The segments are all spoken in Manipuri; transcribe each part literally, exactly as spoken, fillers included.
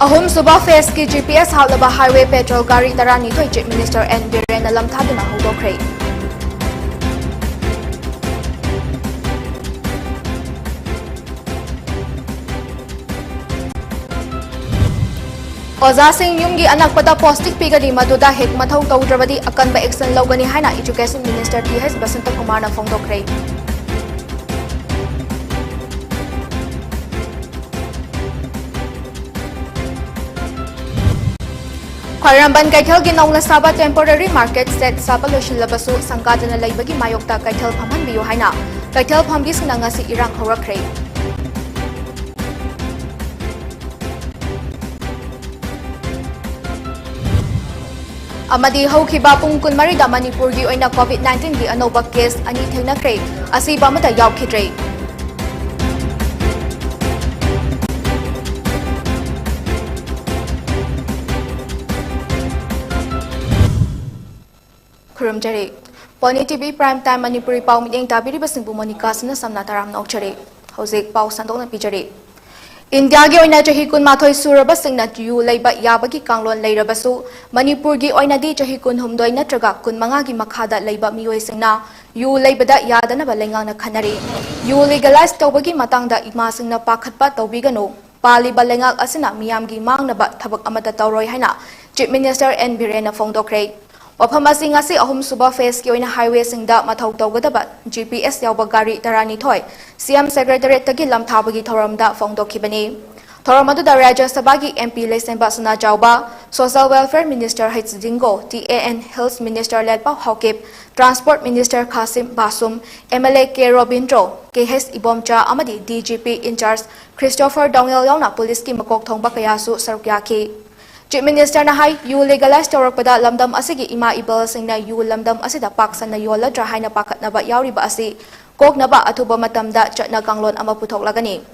ꯑꯍꯨꯝꯁꯨꯕ ꯐꯦꯖꯀꯤ ꯖꯤ ꯄꯤ ꯑꯦꯁ ꯍꯥꯞꯂꯕ ꯍꯥꯏꯋꯦ ꯄꯦꯇ꯭ꯔꯣꯜ ꯒꯥꯔꯤ ꯇꯔꯥꯅꯤꯊꯣꯏ ꯆꯤꯐ ꯃꯤꯅꯤꯁꯇꯔ ꯑꯦꯟ ꯕꯤꯔꯦꯟꯅ ꯂꯝꯊꯥꯗꯨꯅ ꯍꯧꯗꯣꯛꯈ꯭ꯔꯦ꯫ ꯑꯣꯖꯥꯁꯤꯡ ꯌꯨꯝꯒꯤ ꯑꯅꯛꯄꯗ ꯄꯣꯁꯇꯤꯡ ꯄꯤꯒꯅꯤ, ꯃꯗꯨꯗ ꯍꯦꯛ ꯃꯊꯧ ꯇꯧꯗ꯭ꯔꯕꯗꯤ ꯑꯀꯟꯕ ꯑꯦꯛꯁꯟ ꯂꯧꯒꯅꯤ ꯍꯥꯏꯅ education minister T H Basanta ꯀꯨꯃꯥꯔꯅ ꯐꯣꯡꯗꯣꯛꯈ꯭ꯔꯦ꯫ ꯈ꯭ꯋꯥꯏꯔꯝꯕꯟ ꯀꯩꯊꯦꯜꯒꯤ ꯅꯧꯅ ꯁꯥꯕ temporary market shed ꯁꯥꯕ ꯂꯣꯏꯁꯤꯜꯂꯕꯁꯨ ꯁꯪꯒꯥꯗꯅ ꯂꯩꯕꯒꯤ ꯃꯥꯌꯣꯛꯇ ꯀꯩꯊꯦꯜ ꯐꯝꯍꯟꯕꯤꯌꯨ ꯍꯥꯏꯅ ꯀꯩꯊꯦꯜ ꯐꯝꯕꯤꯁꯤꯡꯅ ꯉꯁꯤ ꯏꯔꯥꯡ ꯍꯧꯔꯛꯈ꯭ꯔꯦ꯫ ꯑꯃꯗꯤ ꯍꯧꯈꯤꯕ ꯄꯨꯡ ꯀꯨꯟꯃꯔꯤꯗ ꯃꯅꯤꯄꯨꯔꯒꯤ ꯑꯣꯏꯅ COVID nineteenꯒꯤ ꯑꯅꯧꯕ case ꯑꯅꯤ ꯊꯦꯡꯅꯈ꯭ꯔꯦ, ꯑꯁꯤꯕ ꯑꯃꯠꯇ ꯌꯥꯎꯈꯤꯗ꯭ꯔꯦ꯫ ꯈꯨꯔꯨꯝꯖꯔꯤ꯫ Pony T V Prime Time Manipuri ꯄꯥꯎ ꯃꯤꯠꯌꯦꯡ ꯇꯥꯕꯤꯔꯤꯕꯁꯤꯡꯕꯨ ꯃꯣꯅꯤꯀꯥ ꯁꯅꯥꯁꯝꯅ ꯇꯔꯥꯝꯅ ꯑꯣꯛꯆꯔꯤ꯫ ꯍꯧꯖꯤꯛ ꯄꯥꯎ ꯁꯟꯗꯣꯛꯅ ꯄꯤꯖꯔꯤ꯫ ꯏꯟꯗꯤꯌꯥꯒꯤ ꯑꯣꯏꯅ ꯆꯍꯤ ꯀꯨꯟꯃꯥꯊꯣꯏ ꯁꯨꯔꯕꯁꯤꯡꯅ ꯌꯨ ꯂꯩꯕ ꯌꯥꯕꯒꯤ ꯀꯥꯡꯂꯣꯟ ꯂꯩꯔꯕꯁꯨ, ꯃꯅꯤꯄꯨꯔꯒꯤ ꯑꯣꯏꯅꯗꯤ ꯆꯍꯤ ꯀꯨꯟꯍꯨꯝꯗꯣꯏ ꯅꯠꯇ꯭ꯔꯒ ꯀꯨꯟꯃꯉꯥꯒꯤ ꯃꯈꯥꯗ ꯂꯩꯕ ꯃꯤꯑꯣꯏꯁꯤꯡꯅ ꯌꯨ ꯂꯩꯕꯗ ꯌꯥꯗꯅꯕ ꯂꯩꯉꯥꯛꯅ ꯈꯟꯅꯔꯤ꯫ ꯌꯨ legalize ꯇꯧꯕꯒꯤ ꯃꯇꯥꯡꯗ ꯏꯃꯥꯁꯤꯡꯅ ꯄꯥꯈꯠꯄ ꯇꯧꯕꯤꯒꯅꯨ꯫ ꯄꯥꯜꯂꯤꯕ ꯂꯩꯉꯥꯛ ꯑꯁꯤꯅ ꯃꯤꯌꯥꯝꯒꯤ ꯃꯥꯡꯅꯕ ꯊꯕꯛ ꯑꯃꯠꯇ ꯇꯧꯔꯣꯏ ꯍꯥꯏꯅ ꯆꯤꯐ ꯃꯤꯅꯤꯁꯇꯔ ꯑꯦꯟ ꯕꯤꯔꯦꯟꯅ ꯐꯣꯡꯗꯣꯛꯈ꯭ꯔꯦ꯫ ꯋꯥꯐꯝ ꯑꯁꯤ ꯉꯁꯤ ꯑꯍꯨꯝꯁꯨꯕ ꯐꯦꯖꯀꯤ ꯑꯣꯏꯅ ꯍꯥꯏꯋꯦꯁꯤꯡꯗ ꯃꯊꯧ ꯇꯧꯒꯗꯕ ꯖꯤ ꯄꯤ ꯑꯦꯁ ꯌꯥꯎꯕ ꯒꯥꯔꯤ ꯇꯔꯥꯅꯤꯊꯣꯏ ꯁꯤ ꯑꯦꯝ ꯁꯦꯀ꯭ꯔꯦꯇꯔꯤꯌꯦꯠꯇꯒꯤ ꯂꯝꯊꯥꯕꯒꯤ ꯊꯧꯔꯝꯗ ꯐꯣꯡꯗꯣꯛꯈꯤꯕꯅꯤ꯫ ꯊꯧꯔꯝ ꯑꯗꯨꯗ ꯔꯥꯖ꯭ꯌ ꯁꯚꯥꯒꯤ M P Leishemba Sanajaoba, social welfare minister H Jingo, T A N health minister Letpao Haokip, transport minister Khashim Vashum, M L A K Robindro, K H Ibomcha ꯑꯃꯗꯤ D G P in charge Christopher Dongel ꯌꯥꯎꯅ ꯄꯨꯂꯤꯁꯀꯤ ꯃꯀꯣꯛ ꯊꯣꯡꯕ ꯀꯌꯥꯁꯨ ꯁꯔꯨꯛ ꯌꯥꯈꯤ꯫ ꯆꯤꯐ ꯃꯤꯅꯤꯁꯇꯔꯅ ꯍꯥꯏ, ꯌꯨ legalize ꯇꯧꯔꯛꯄꯗ ꯂꯝꯗꯝ ꯑꯁꯤꯒꯤ ꯏꯃꯥ ꯏꯕꯦꯜꯁꯤꯡꯅ ꯌꯨ ꯂꯝꯗꯝ ꯑꯁꯤꯗ ꯄꯥꯛ ꯁꯟꯅ ꯌꯣꯜꯂꯗ꯭ꯔꯥ ꯍꯥꯏꯅ ꯄꯥꯈꯠꯅꯕ ꯌꯥꯎꯔꯤꯕ ꯑꯁꯤ ꯀꯣꯛꯅꯕ ꯑꯊꯨꯕ ꯃꯇꯝꯗ ꯆꯠꯅ ꯀꯥꯡꯂꯣꯟ ꯑꯃ ꯄꯨꯊꯣꯛꯂꯒꯅꯤ꯫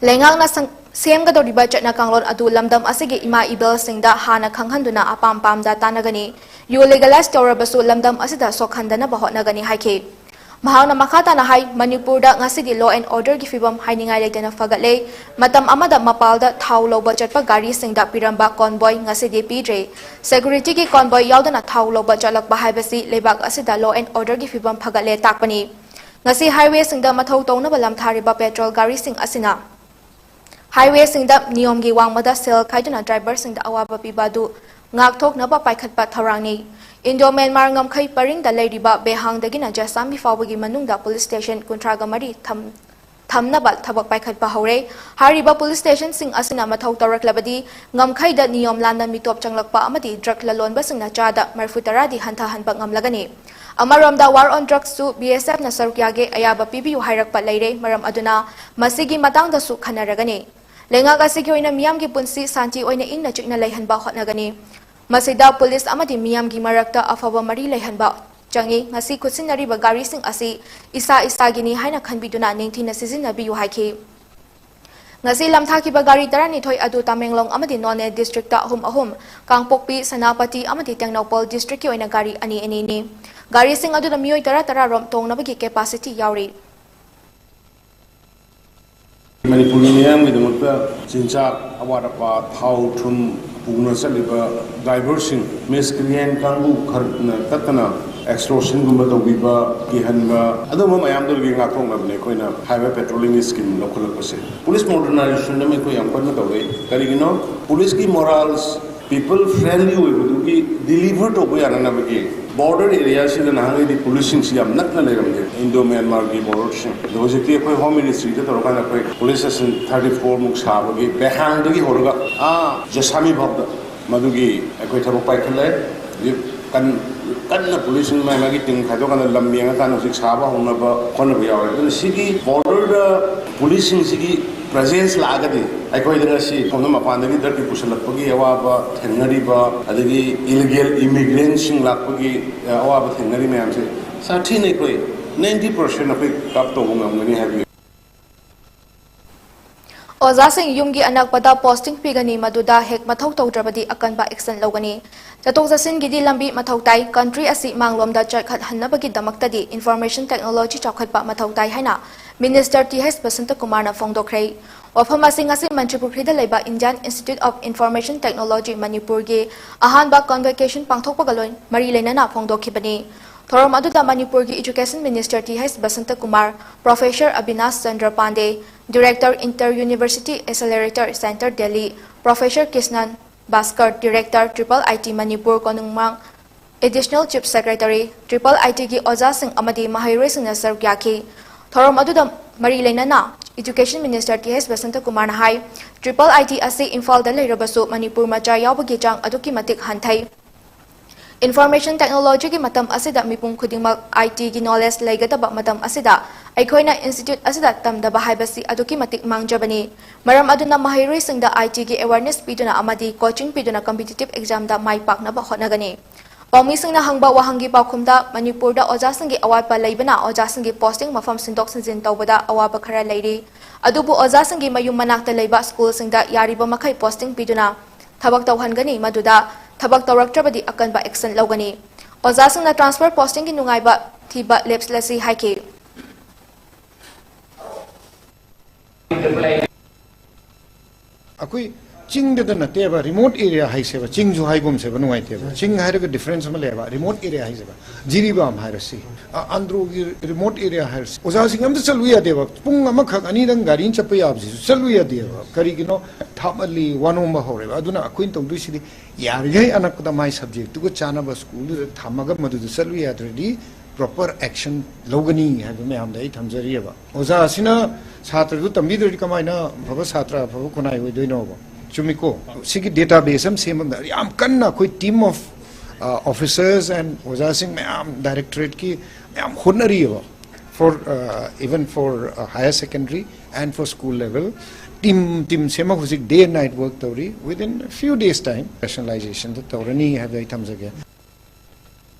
ꯂꯩꯉꯥꯛꯅ ꯁꯪ-, ꯁꯦꯝꯒꯗꯧꯔꯤꯕ ꯆꯠꯅ ꯀꯥꯡꯂꯣꯟ ꯑꯗꯨ ꯂꯝꯗꯝ ꯑꯁꯤꯒꯤ ꯏꯃꯥ ꯏꯕꯦꯜꯁꯤꯡꯗ ꯍꯥꯟꯅ ꯈꯪꯍꯟꯗꯨꯅ ꯑꯄꯥꯝ ꯄꯥꯝꯗ ꯇꯥꯟꯅꯒꯅꯤ꯫ ꯌꯨ legalize ꯇꯧꯔꯕꯁꯨ ꯂꯝꯗꯝ ꯑꯁꯤꯗ ꯁꯣꯛꯍꯟꯗꯅꯕ ꯍꯣꯠꯅꯒꯅꯤ ꯍꯥꯏꯈꯤ꯫ ꯃꯍꯥꯛꯅ ꯃꯈꯥ ꯇꯥꯅ ꯍꯥꯏ, ꯃꯅꯤꯄꯨꯔꯗ ꯉꯁꯤꯗꯤ law and order ꯒꯤ ꯐꯤꯕꯝ ꯍꯥꯏꯅꯤꯡꯉꯥꯏ ꯂꯩꯇꯅ ꯐꯒꯠꯂꯦ꯫ ꯃꯇꯝ ꯑꯃꯗ ꯃꯄꯥꯜꯗ ꯊꯥꯎ ꯂꯧꯕ ꯆꯠꯄ ꯒꯥꯔꯤꯁꯤꯡꯗ ꯄꯤꯔꯝꯕ convoy ꯉꯁꯤꯗꯤ ꯄꯤꯗ꯭ꯔꯦ꯫ Security ꯒꯤ convoy ꯌꯥꯎꯗꯅ ꯊꯥꯎ ꯂꯧꯕ ꯆꯠꯂꯛꯄ ꯍꯥꯏꯕꯁꯤ ꯂꯩꯕꯥꯛ ꯑꯁꯤꯗ law and order ꯒꯤ ꯐꯤꯕꯝ ꯐꯒꯠꯂꯦ ꯇꯥꯛꯄꯅꯤ꯫ ꯉꯁꯤ highway ꯁꯤꯡꯗ ꯃꯊꯧ ꯇꯧꯅꯕ ꯂꯝꯊꯥꯔꯤꯕ petrol ꯒꯥꯔꯤꯁꯤꯡ ꯑꯁꯤꯅ highway ꯁꯤꯡꯗ ꯅꯤꯌꯣꯝꯒꯤ ꯋꯥꯡꯃꯗ ꯁꯦꯜ ꯈꯥꯏꯗꯨꯅ driver ꯁꯤꯡꯗ ꯑꯋꯥꯕ ꯄꯤꯕ ꯑꯗꯨ ꯉꯥꯛꯊꯣꯛꯅꯕ ꯄꯥꯏꯈꯠꯄ ꯊꯧꯔꯥꯡꯅꯤ꯫ Indo Myanmar ꯉꯝꯈꯩ ꯄꯔꯤꯡꯗ ꯂꯩꯔꯤꯕ ꯕꯦꯍꯥꯡꯗꯒꯤꯅ ꯖꯁꯥꯝꯕꯤ ꯐꯥꯎꯕꯒꯤ ꯃꯅꯨꯡꯗ police station ꯀꯨꯟꯊ꯭ꯔꯥꯒ ꯃꯔꯤ ꯊꯝ-, ꯊꯝꯅꯕ ꯊꯕꯛ ꯄꯥꯏꯈꯠꯄ ꯍꯧꯔꯦ꯫ ꯍꯥꯏꯔꯤꯕ police station ꯁꯤꯡ ꯑꯁꯤꯅ ꯃꯊꯧ ꯇꯧꯔꯛꯂꯕꯗꯤ ꯉꯝꯈꯩꯗ ꯅꯤꯌꯣꯝ ꯂꯥꯟꯅ ꯃꯤꯇꯣꯞ ꯆꯪꯂꯛꯄ ꯑꯃꯗꯤ drug ꯂꯂꯣꯟꯕꯁꯤꯡꯅ ꯆꯥꯗ ꯃꯔꯤꯐꯨ ꯇꯔꯥꯗꯤ ꯍꯟꯊꯍꯟꯕ ꯉꯝꯂꯒꯅꯤ꯫ ꯑꯃꯔꯣꯝꯗ War on Drugs ꯁꯨ B S F ꯅ ꯁꯔꯨꯛ ꯌꯥꯒꯦ ꯑꯌꯥꯕ ꯄꯤꯕꯤꯌꯨ ꯍꯥꯏꯔꯛꯄ ꯂꯩꯔꯦ꯫ ꯃꯔꯝ ꯑꯗꯨꯅ ꯃꯁꯤꯒꯤ ꯃꯇꯥꯡꯗꯁꯨ ꯈꯟꯅꯔꯒꯅꯤ꯫ ꯂꯩꯉꯥꯛ ꯑꯁꯤꯒꯤ ꯑꯣꯏꯅ ꯃꯤꯌꯥꯝꯒꯤ ꯄꯨꯟꯁꯤ ꯁꯥꯟꯇꯤ ꯑꯣꯏꯅ ꯏꯪꯅ ꯆꯤꯛꯅ ꯂꯩꯍꯟꯕ ꯍꯣꯠꯅꯒꯅꯤ꯫ ꯃꯁꯤꯗ police ꯑꯃꯗꯤ ꯃꯤꯌꯥꯝꯒꯤ ꯃꯔꯛꯇ ꯑꯐꯕ ꯃꯔꯤ ꯂꯩꯍꯟꯕ ꯆꯪꯏ꯫ ꯉꯁꯤ ꯈꯨꯠꯁꯤꯟꯅꯔꯤꯕ ꯒꯥꯔꯤꯁꯤꯡ ꯑꯁꯤ ꯏꯁꯥ ꯏꯁꯥꯒꯤꯅꯤ ꯍꯥꯏꯅ ꯈꯟꯕꯤꯗꯨꯅ ꯅꯤꯡꯊꯤꯅ ꯁꯤꯖꯤꯟꯅꯕꯤꯌꯨ ꯍꯥꯏꯈꯤ꯫ ꯉꯁꯤ ꯂꯝꯊꯥꯈꯤꯕ ꯒꯥꯔꯤ ꯇꯔꯥꯅꯤꯊꯣꯏ ꯑꯗꯨ ꯇꯃꯦꯡꯂꯣꯡ ꯑꯃꯗꯤ ꯅꯣꯅꯦ district ꯇ ꯑꯍꯨꯝ ꯑꯍꯨꯝ, ꯀꯥꯡꯄꯣꯛꯄꯤ, ꯁꯦꯅꯥꯄꯇꯤ ꯑꯃꯗꯤ ꯇꯦꯡꯅꯧꯄꯜ district ꯀꯤ ꯑꯣꯏꯅ ꯒꯥꯔꯤ ꯑꯅꯤ ꯑꯅꯤꯅꯤ꯫ ꯒꯥꯔꯤꯁꯤꯡ ꯑꯗꯨꯗ ꯃꯤꯑꯣꯏ ꯇꯔꯥ ꯇꯔꯥ ꯔꯣꯝ ꯇꯣꯡꯅꯕꯒꯤ capacity ꯌꯥꯎꯔꯤ꯫ ꯃꯅꯤꯄꯨꯔꯒꯤ ꯃꯤꯌꯥꯝꯒꯤꯗꯃꯛꯇ ꯆꯤꯟꯖꯥꯛ, ꯑꯋꯥꯠ ꯑꯄꯥ, ꯊꯥꯎ, ꯊꯨꯝ ꯄꯨꯅ ꯆꯠꯂꯤꯕ driver ꯁꯤꯡ, miscreant ꯀꯥꯡꯕꯨ ꯈꯔꯅ ꯇꯠꯇꯅ extortion ꯒꯨꯝꯕ ꯇꯧꯕꯤꯕ, ꯀꯤꯍꯟꯕ, ꯑꯗꯨꯝꯕ ꯃꯌꯥꯝꯗꯨꯗꯒꯤ ꯉꯥꯛꯊꯣꯛꯅꯕꯅꯦ ꯑꯩꯈꯣꯏꯅ highway patrolling ꯒꯤ scheme ꯂꯧꯈꯠꯂꯛꯄꯁꯦ꯫ Police modernization ꯑꯃ ꯑꯩꯈꯣꯏ ꯌꯥꯝ ꯀꯟꯅ ꯇꯧꯔꯛꯏ꯫ ꯀꯔꯤꯒꯤꯅꯣ? Police ꯀꯤ morals, people friendly ꯑꯣꯏꯕꯗꯨꯒꯤ deliver ꯇꯧꯕ ꯌꯥꯅꯅꯕꯒꯤ border area ꯁꯤꯗ ꯅꯍꯥꯟꯒꯩꯗꯤ police ꯁꯤꯡꯁꯤ ꯌꯥꯝ ꯅꯛꯅ ꯂꯩꯔꯝꯗꯦ, Indo Myanmar ꯒꯤ border ꯁꯤꯡ꯫ ꯑꯗꯣ ꯍꯧꯖꯤꯛꯇꯤ ꯑꯩꯈꯣꯏ Home Ministry ꯗ ꯇꯧꯔꯀꯥꯟꯗ ꯑꯩꯈꯣꯏ police station thirty four ꯃꯨꯛ ꯁꯥꯕꯒꯤ ꯕꯦꯍꯥꯡꯗꯒꯤ ꯍꯧꯔꯒ ꯑꯥ ꯖꯁꯥꯃꯤ ꯐꯥꯎꯗ ꯃꯗꯨꯒꯤ ꯑꯩꯈꯣꯏ ꯊꯕꯛ ꯄꯥꯏꯈꯠꯂꯦ꯫ ꯍꯧꯖꯤꯛ ꯀꯟ-, ꯀꯟꯅ police ꯁꯤꯡ ꯃꯥꯏ ꯃꯥꯒꯤ team ꯈꯥꯏꯗꯣꯛꯀꯥꯟꯗ ꯂꯝ ꯌꯦꯡꯉꯀꯥꯟꯗ ꯍꯧꯖꯤꯛ ꯁꯥꯕ ꯍꯧꯅꯕ ꯍꯣꯠꯅꯕ ꯌꯥꯎꯔꯦ꯫ ꯑꯗꯨꯅ ꯁꯤꯒꯤ border ꯗ police ꯁꯤꯡꯁꯤꯒꯤ presence ꯂꯥꯛꯑꯒꯗꯤ ꯑꯩꯈꯣꯏꯗ ꯉꯁꯤ ꯁꯣꯝꯗ ꯃꯄꯥꯟꯗꯒꯤ drug ꯀꯤ ꯄꯨꯁꯜꯂꯛꯄꯒꯤ ꯑꯋꯥꯕ ꯊꯦꯡꯅꯔꯤꯕ, ꯑꯗꯒꯤ illegal immigrant ꯁꯤꯡ ꯂꯥꯛꯄꯒꯤ, ꯑ, ꯑꯋꯥꯕ ꯊꯦꯡꯅꯔꯤ ꯃꯌꯥꯝꯁꯦ ꯁꯥꯊꯤꯅ ꯑꯩꯈꯣꯏ ninety percent ꯑꯩꯈꯣꯏ curb ꯇꯧꯕ ꯉꯝꯒꯅꯤ ꯍꯥꯏꯕꯒꯤ ꯑꯣꯖꯥꯁꯤꯡ ꯌꯨꯝꯒꯤ ꯑꯅꯛꯄꯗ posting ꯄꯤꯒꯅꯤ, ꯃꯗꯨꯗ ꯍꯦꯛ ꯃꯊꯧ ꯇꯧꯗ꯭ꯔꯕꯗꯤ ꯑꯀꯟꯕ action ꯂꯧꯒꯅꯤ꯫ ꯆꯠꯊꯣꯛ ꯆꯠꯁꯤꯟꯒꯤꯗꯤ ꯂꯝꯕꯤ ꯃꯊꯧ ꯇꯥꯏ꯫ Country ꯑꯁꯤ ꯃꯥꯡꯂꯣꯝꯗ ꯆꯠꯈꯠꯍꯟꯅꯕꯒꯤꯗꯃꯛꯇꯗꯤ information technology ꯆꯥꯎꯈꯠꯄ ꯃꯊꯧ ꯇꯥꯏ ꯍꯥꯏꯅ Minister ꯇꯤ ꯑꯩꯆ ꯕꯁꯟꯇꯀꯨꯃꯥꯔꯅ ꯐꯣꯡꯗꯣꯛꯈ꯭ꯔꯦ꯫ ꯋꯥꯐꯝ ꯑꯁꯤ ꯉꯁꯤ ꯃꯟꯇ꯭ꯔꯤꯄꯨꯈ꯭ꯔꯤꯗ ꯂꯩꯕ Indian Institute of Information Technology ꯃꯅꯤꯄꯨꯔꯒꯤ ꯑꯍꯥꯟꯕ convocation ꯄꯥꯡꯊꯣꯛꯄꯒ ꯂꯣꯏ-, ꯃꯔꯤ ꯂꯩꯅꯅ ꯐꯣꯡꯗꯣꯛꯈꯤꯕꯅꯤ꯫ ꯊꯧꯔꯝ ꯑꯗꯨꯗ ꯃꯅꯤꯄꯨꯔꯒꯤ Education Minister T H Basantakumar, Professor Abinash Chandra Pandey, Director Inter University Accelerator Center Delhi, Professor Krishnan Bhaskar, Director Triple I T Manipur ꯀꯣꯅꯨꯡꯃꯥꯡ, Additional Chief Secretary, Triple I T ꯒꯤ ꯑꯣꯖꯥꯁꯤꯡ ꯑꯃꯗꯤ ꯃꯍꯩꯔꯣꯏꯁꯤꯡꯅ ꯁꯔꯨꯛ ꯌꯥꯈꯤ꯫ ꯊꯧꯔꯝ ꯑꯗꯨꯗ ꯃꯔꯤ ꯂꯩꯅꯅ Education Minister ꯇꯤ ꯑꯩꯆ ꯕꯁꯟꯇꯀꯨꯃꯥꯔꯅ ꯍꯥꯏ, Triple I T ꯑꯁꯤ ꯏꯝꯐꯥꯜꯗ ꯂꯩꯔꯕꯁꯨ ꯃꯅꯤꯄꯨꯔ ꯃꯆꯥ ꯌꯥꯎꯕꯒꯤ ꯆꯥꯡ ꯑꯗꯨꯛꯀꯤ ꯃꯇꯤꯛ ꯍꯟꯊꯩ꯫ Information technology ꯒꯤ ꯃꯇꯝ ꯑꯁꯤꯗ ꯃꯤꯄꯨꯝ ꯈꯨꯗꯤꯡꯃꯛ I T ꯒꯤ knowledge ꯂꯩꯒꯗꯕ ꯃꯇꯝ ꯑꯁꯤꯗ ꯑꯩꯈꯣꯏꯅ institute ꯑꯁꯤꯗ ꯇꯝꯗꯕ ꯍꯥꯏꯕꯁꯤ ꯑꯗꯨꯛꯀꯤ ꯃꯇꯤꯛ ꯃꯥꯡꯖꯕꯅꯤ꯫ ꯃꯔꯝ ꯑꯗꯨꯅ ꯃꯍꯩꯔꯣꯏꯁꯤꯡꯗ I T ꯒꯤ awareness ꯄꯤꯗꯨꯅ ꯑꯃꯗꯤ coaching ꯄꯤꯗꯨꯅ competitive exam ꯗ ꯃꯥꯏ ꯄꯥꯛꯅꯕ ꯍꯣꯠꯅꯒꯅꯤ꯫ ꯄꯥꯎꯃꯤꯁꯤꯡꯅ ꯍꯪꯕ ꯋꯥꯍꯪꯒꯤ ꯄꯥꯎꯈꯨꯝꯗ, ꯃꯅꯤꯄꯨꯔꯗ ꯑꯣꯖꯥꯁꯤꯡꯒꯤ ꯑꯋꯥꯠꯄ ꯂꯩꯕꯅ ꯑꯣꯖꯥꯁꯤꯡꯒꯤ posting ꯃꯐꯝ ꯁꯤꯟꯗꯣꯛ ꯁꯤꯟꯖꯤꯟ ꯇꯧꯕꯗ ꯑꯋꯥꯕ ꯈꯔ ꯂꯩꯔꯤ꯫ ꯑꯗꯨꯕꯨ ꯑꯣꯖꯥꯁꯤꯡꯒꯤ ꯃꯌꯨꯝ ꯃꯅꯥꯛꯇ ꯂꯩꯕ school ꯁꯤꯡꯗ ꯌꯥꯔꯤꯕ ꯃꯈꯩ posting ꯄꯤꯗꯨꯅ ꯊꯕꯛ ꯇꯧꯍꯟꯒꯅꯤ, ꯃꯗꯨꯗ ꯊꯕꯛ ꯇꯧꯔꯛꯇ꯭ꯔꯕꯗꯤ ꯑꯀꯟꯕ action ꯂꯧꯒꯅꯤ꯫ ꯑꯣꯖꯥꯁꯤꯡꯅ transfer posting ꯒꯤ ꯅꯨꯡꯉꯥꯏꯕ ꯊꯤꯕ ꯂꯦꯞꯂꯁꯤ ꯍꯥꯏꯈꯤ꯫ ꯑꯩꯈꯣꯏ ꯆꯤꯡꯗꯗ ꯅꯠꯇꯦꯕ, remote area ꯍꯥꯏꯁꯦꯕ, ꯆꯤꯡꯁꯨ ꯍꯥꯏꯒꯨꯝꯁꯦꯕ, ꯅꯨꯡꯉꯥꯏꯇꯦꯕ꯫ ꯆꯤꯡ ꯍꯥꯏꯔꯒ difference ꯑꯃ ꯂꯩꯌꯦꯕ, remote area ꯍꯥꯏꯁꯦꯕ꯫ ꯖꯤꯔꯤꯕꯥꯝ ꯍꯥꯏꯔꯁꯤ, ꯑ-, ꯑꯟꯗ꯭ꯔꯣꯒꯤ remote area ꯍꯥꯏꯔꯁꯤ, ꯑꯣꯖꯥꯁꯤꯡ ꯑꯝꯇ ꯆꯠꯂꯨ ꯌꯥꯗꯦꯕ꯫ ꯄꯨꯡ ꯑꯃꯈꯛ ꯑꯅꯤꯗꯪ ꯒꯥꯔꯤꯅ ꯆꯠꯄ ꯌꯥꯕꯁꯤꯁꯨ ꯆꯠꯂꯨ ꯌꯥꯗꯦꯕ꯫ ꯀꯔꯤꯒꯤꯅꯣ? ꯊꯥꯞꯃꯜꯂꯤ, ꯋꯥꯅꯣꯝꯕ ꯍꯧꯔꯦꯕ꯫ ꯑꯗꯨꯅ ꯑꯩꯈꯣꯏꯅ ꯇꯧꯗꯣꯏꯁꯤꯗꯤ ꯌꯥꯔꯤꯈꯩ ꯑꯅꯛꯄꯗ ꯃꯥꯏ subject ꯇꯨꯒ ꯆꯥꯟꯅꯕ school ꯗꯨꯗ ꯊꯝꯃꯒ ꯃꯗꯨꯗ ꯆꯠꯂꯨ ꯌꯥꯗ꯭ꯔꯗꯤ proper action ꯂꯧꯒꯅꯤ ꯍꯥꯏꯕ ꯃꯌꯥꯝꯗ ꯑꯩ ꯊꯝꯖꯔꯤꯑꯕ꯫ ꯑꯣꯖꯥ ꯑꯁꯤꯅ ꯁꯥꯇ꯭ꯔꯗꯨ ꯇꯝꯕꯤꯗ꯭ꯔꯗꯤ ꯀꯃꯥꯏꯅ ꯑꯐꯕ ꯁꯥꯇ꯭ꯔ, ꯑꯐꯕ ꯈꯨꯟꯅꯥꯏ ꯑꯣꯏꯗꯣꯏꯅꯣꯕ? ꯆꯨꯝꯃꯤꯀꯣ? ꯁꯤꯒꯤ database ꯑꯃ ꯁꯦꯝꯕ ꯑꯃꯗ ꯌꯥꯝ ꯀꯟꯅ ꯑꯩꯈꯣꯏ team of, ꯑ, officers and ꯑꯣꯖꯥꯁꯤꯡ ꯃꯌꯥꯝ, directorate ꯀꯤ ꯃꯌꯥꯝ ꯍꯣꯠꯅꯔꯤꯑꯕ꯫ For, uh, even for, uh, higher secondary and for school level, team, team ꯁꯦꯝꯃ ꯍꯧꯖꯤꯛ day and night work ꯇꯧꯔꯤ꯫ Within a few days time rationalization ꯗ ꯇꯧꯔꯅꯤ ꯍꯥꯏꯕꯗꯣ ꯑꯩ ꯊꯝꯖꯒꯦ꯫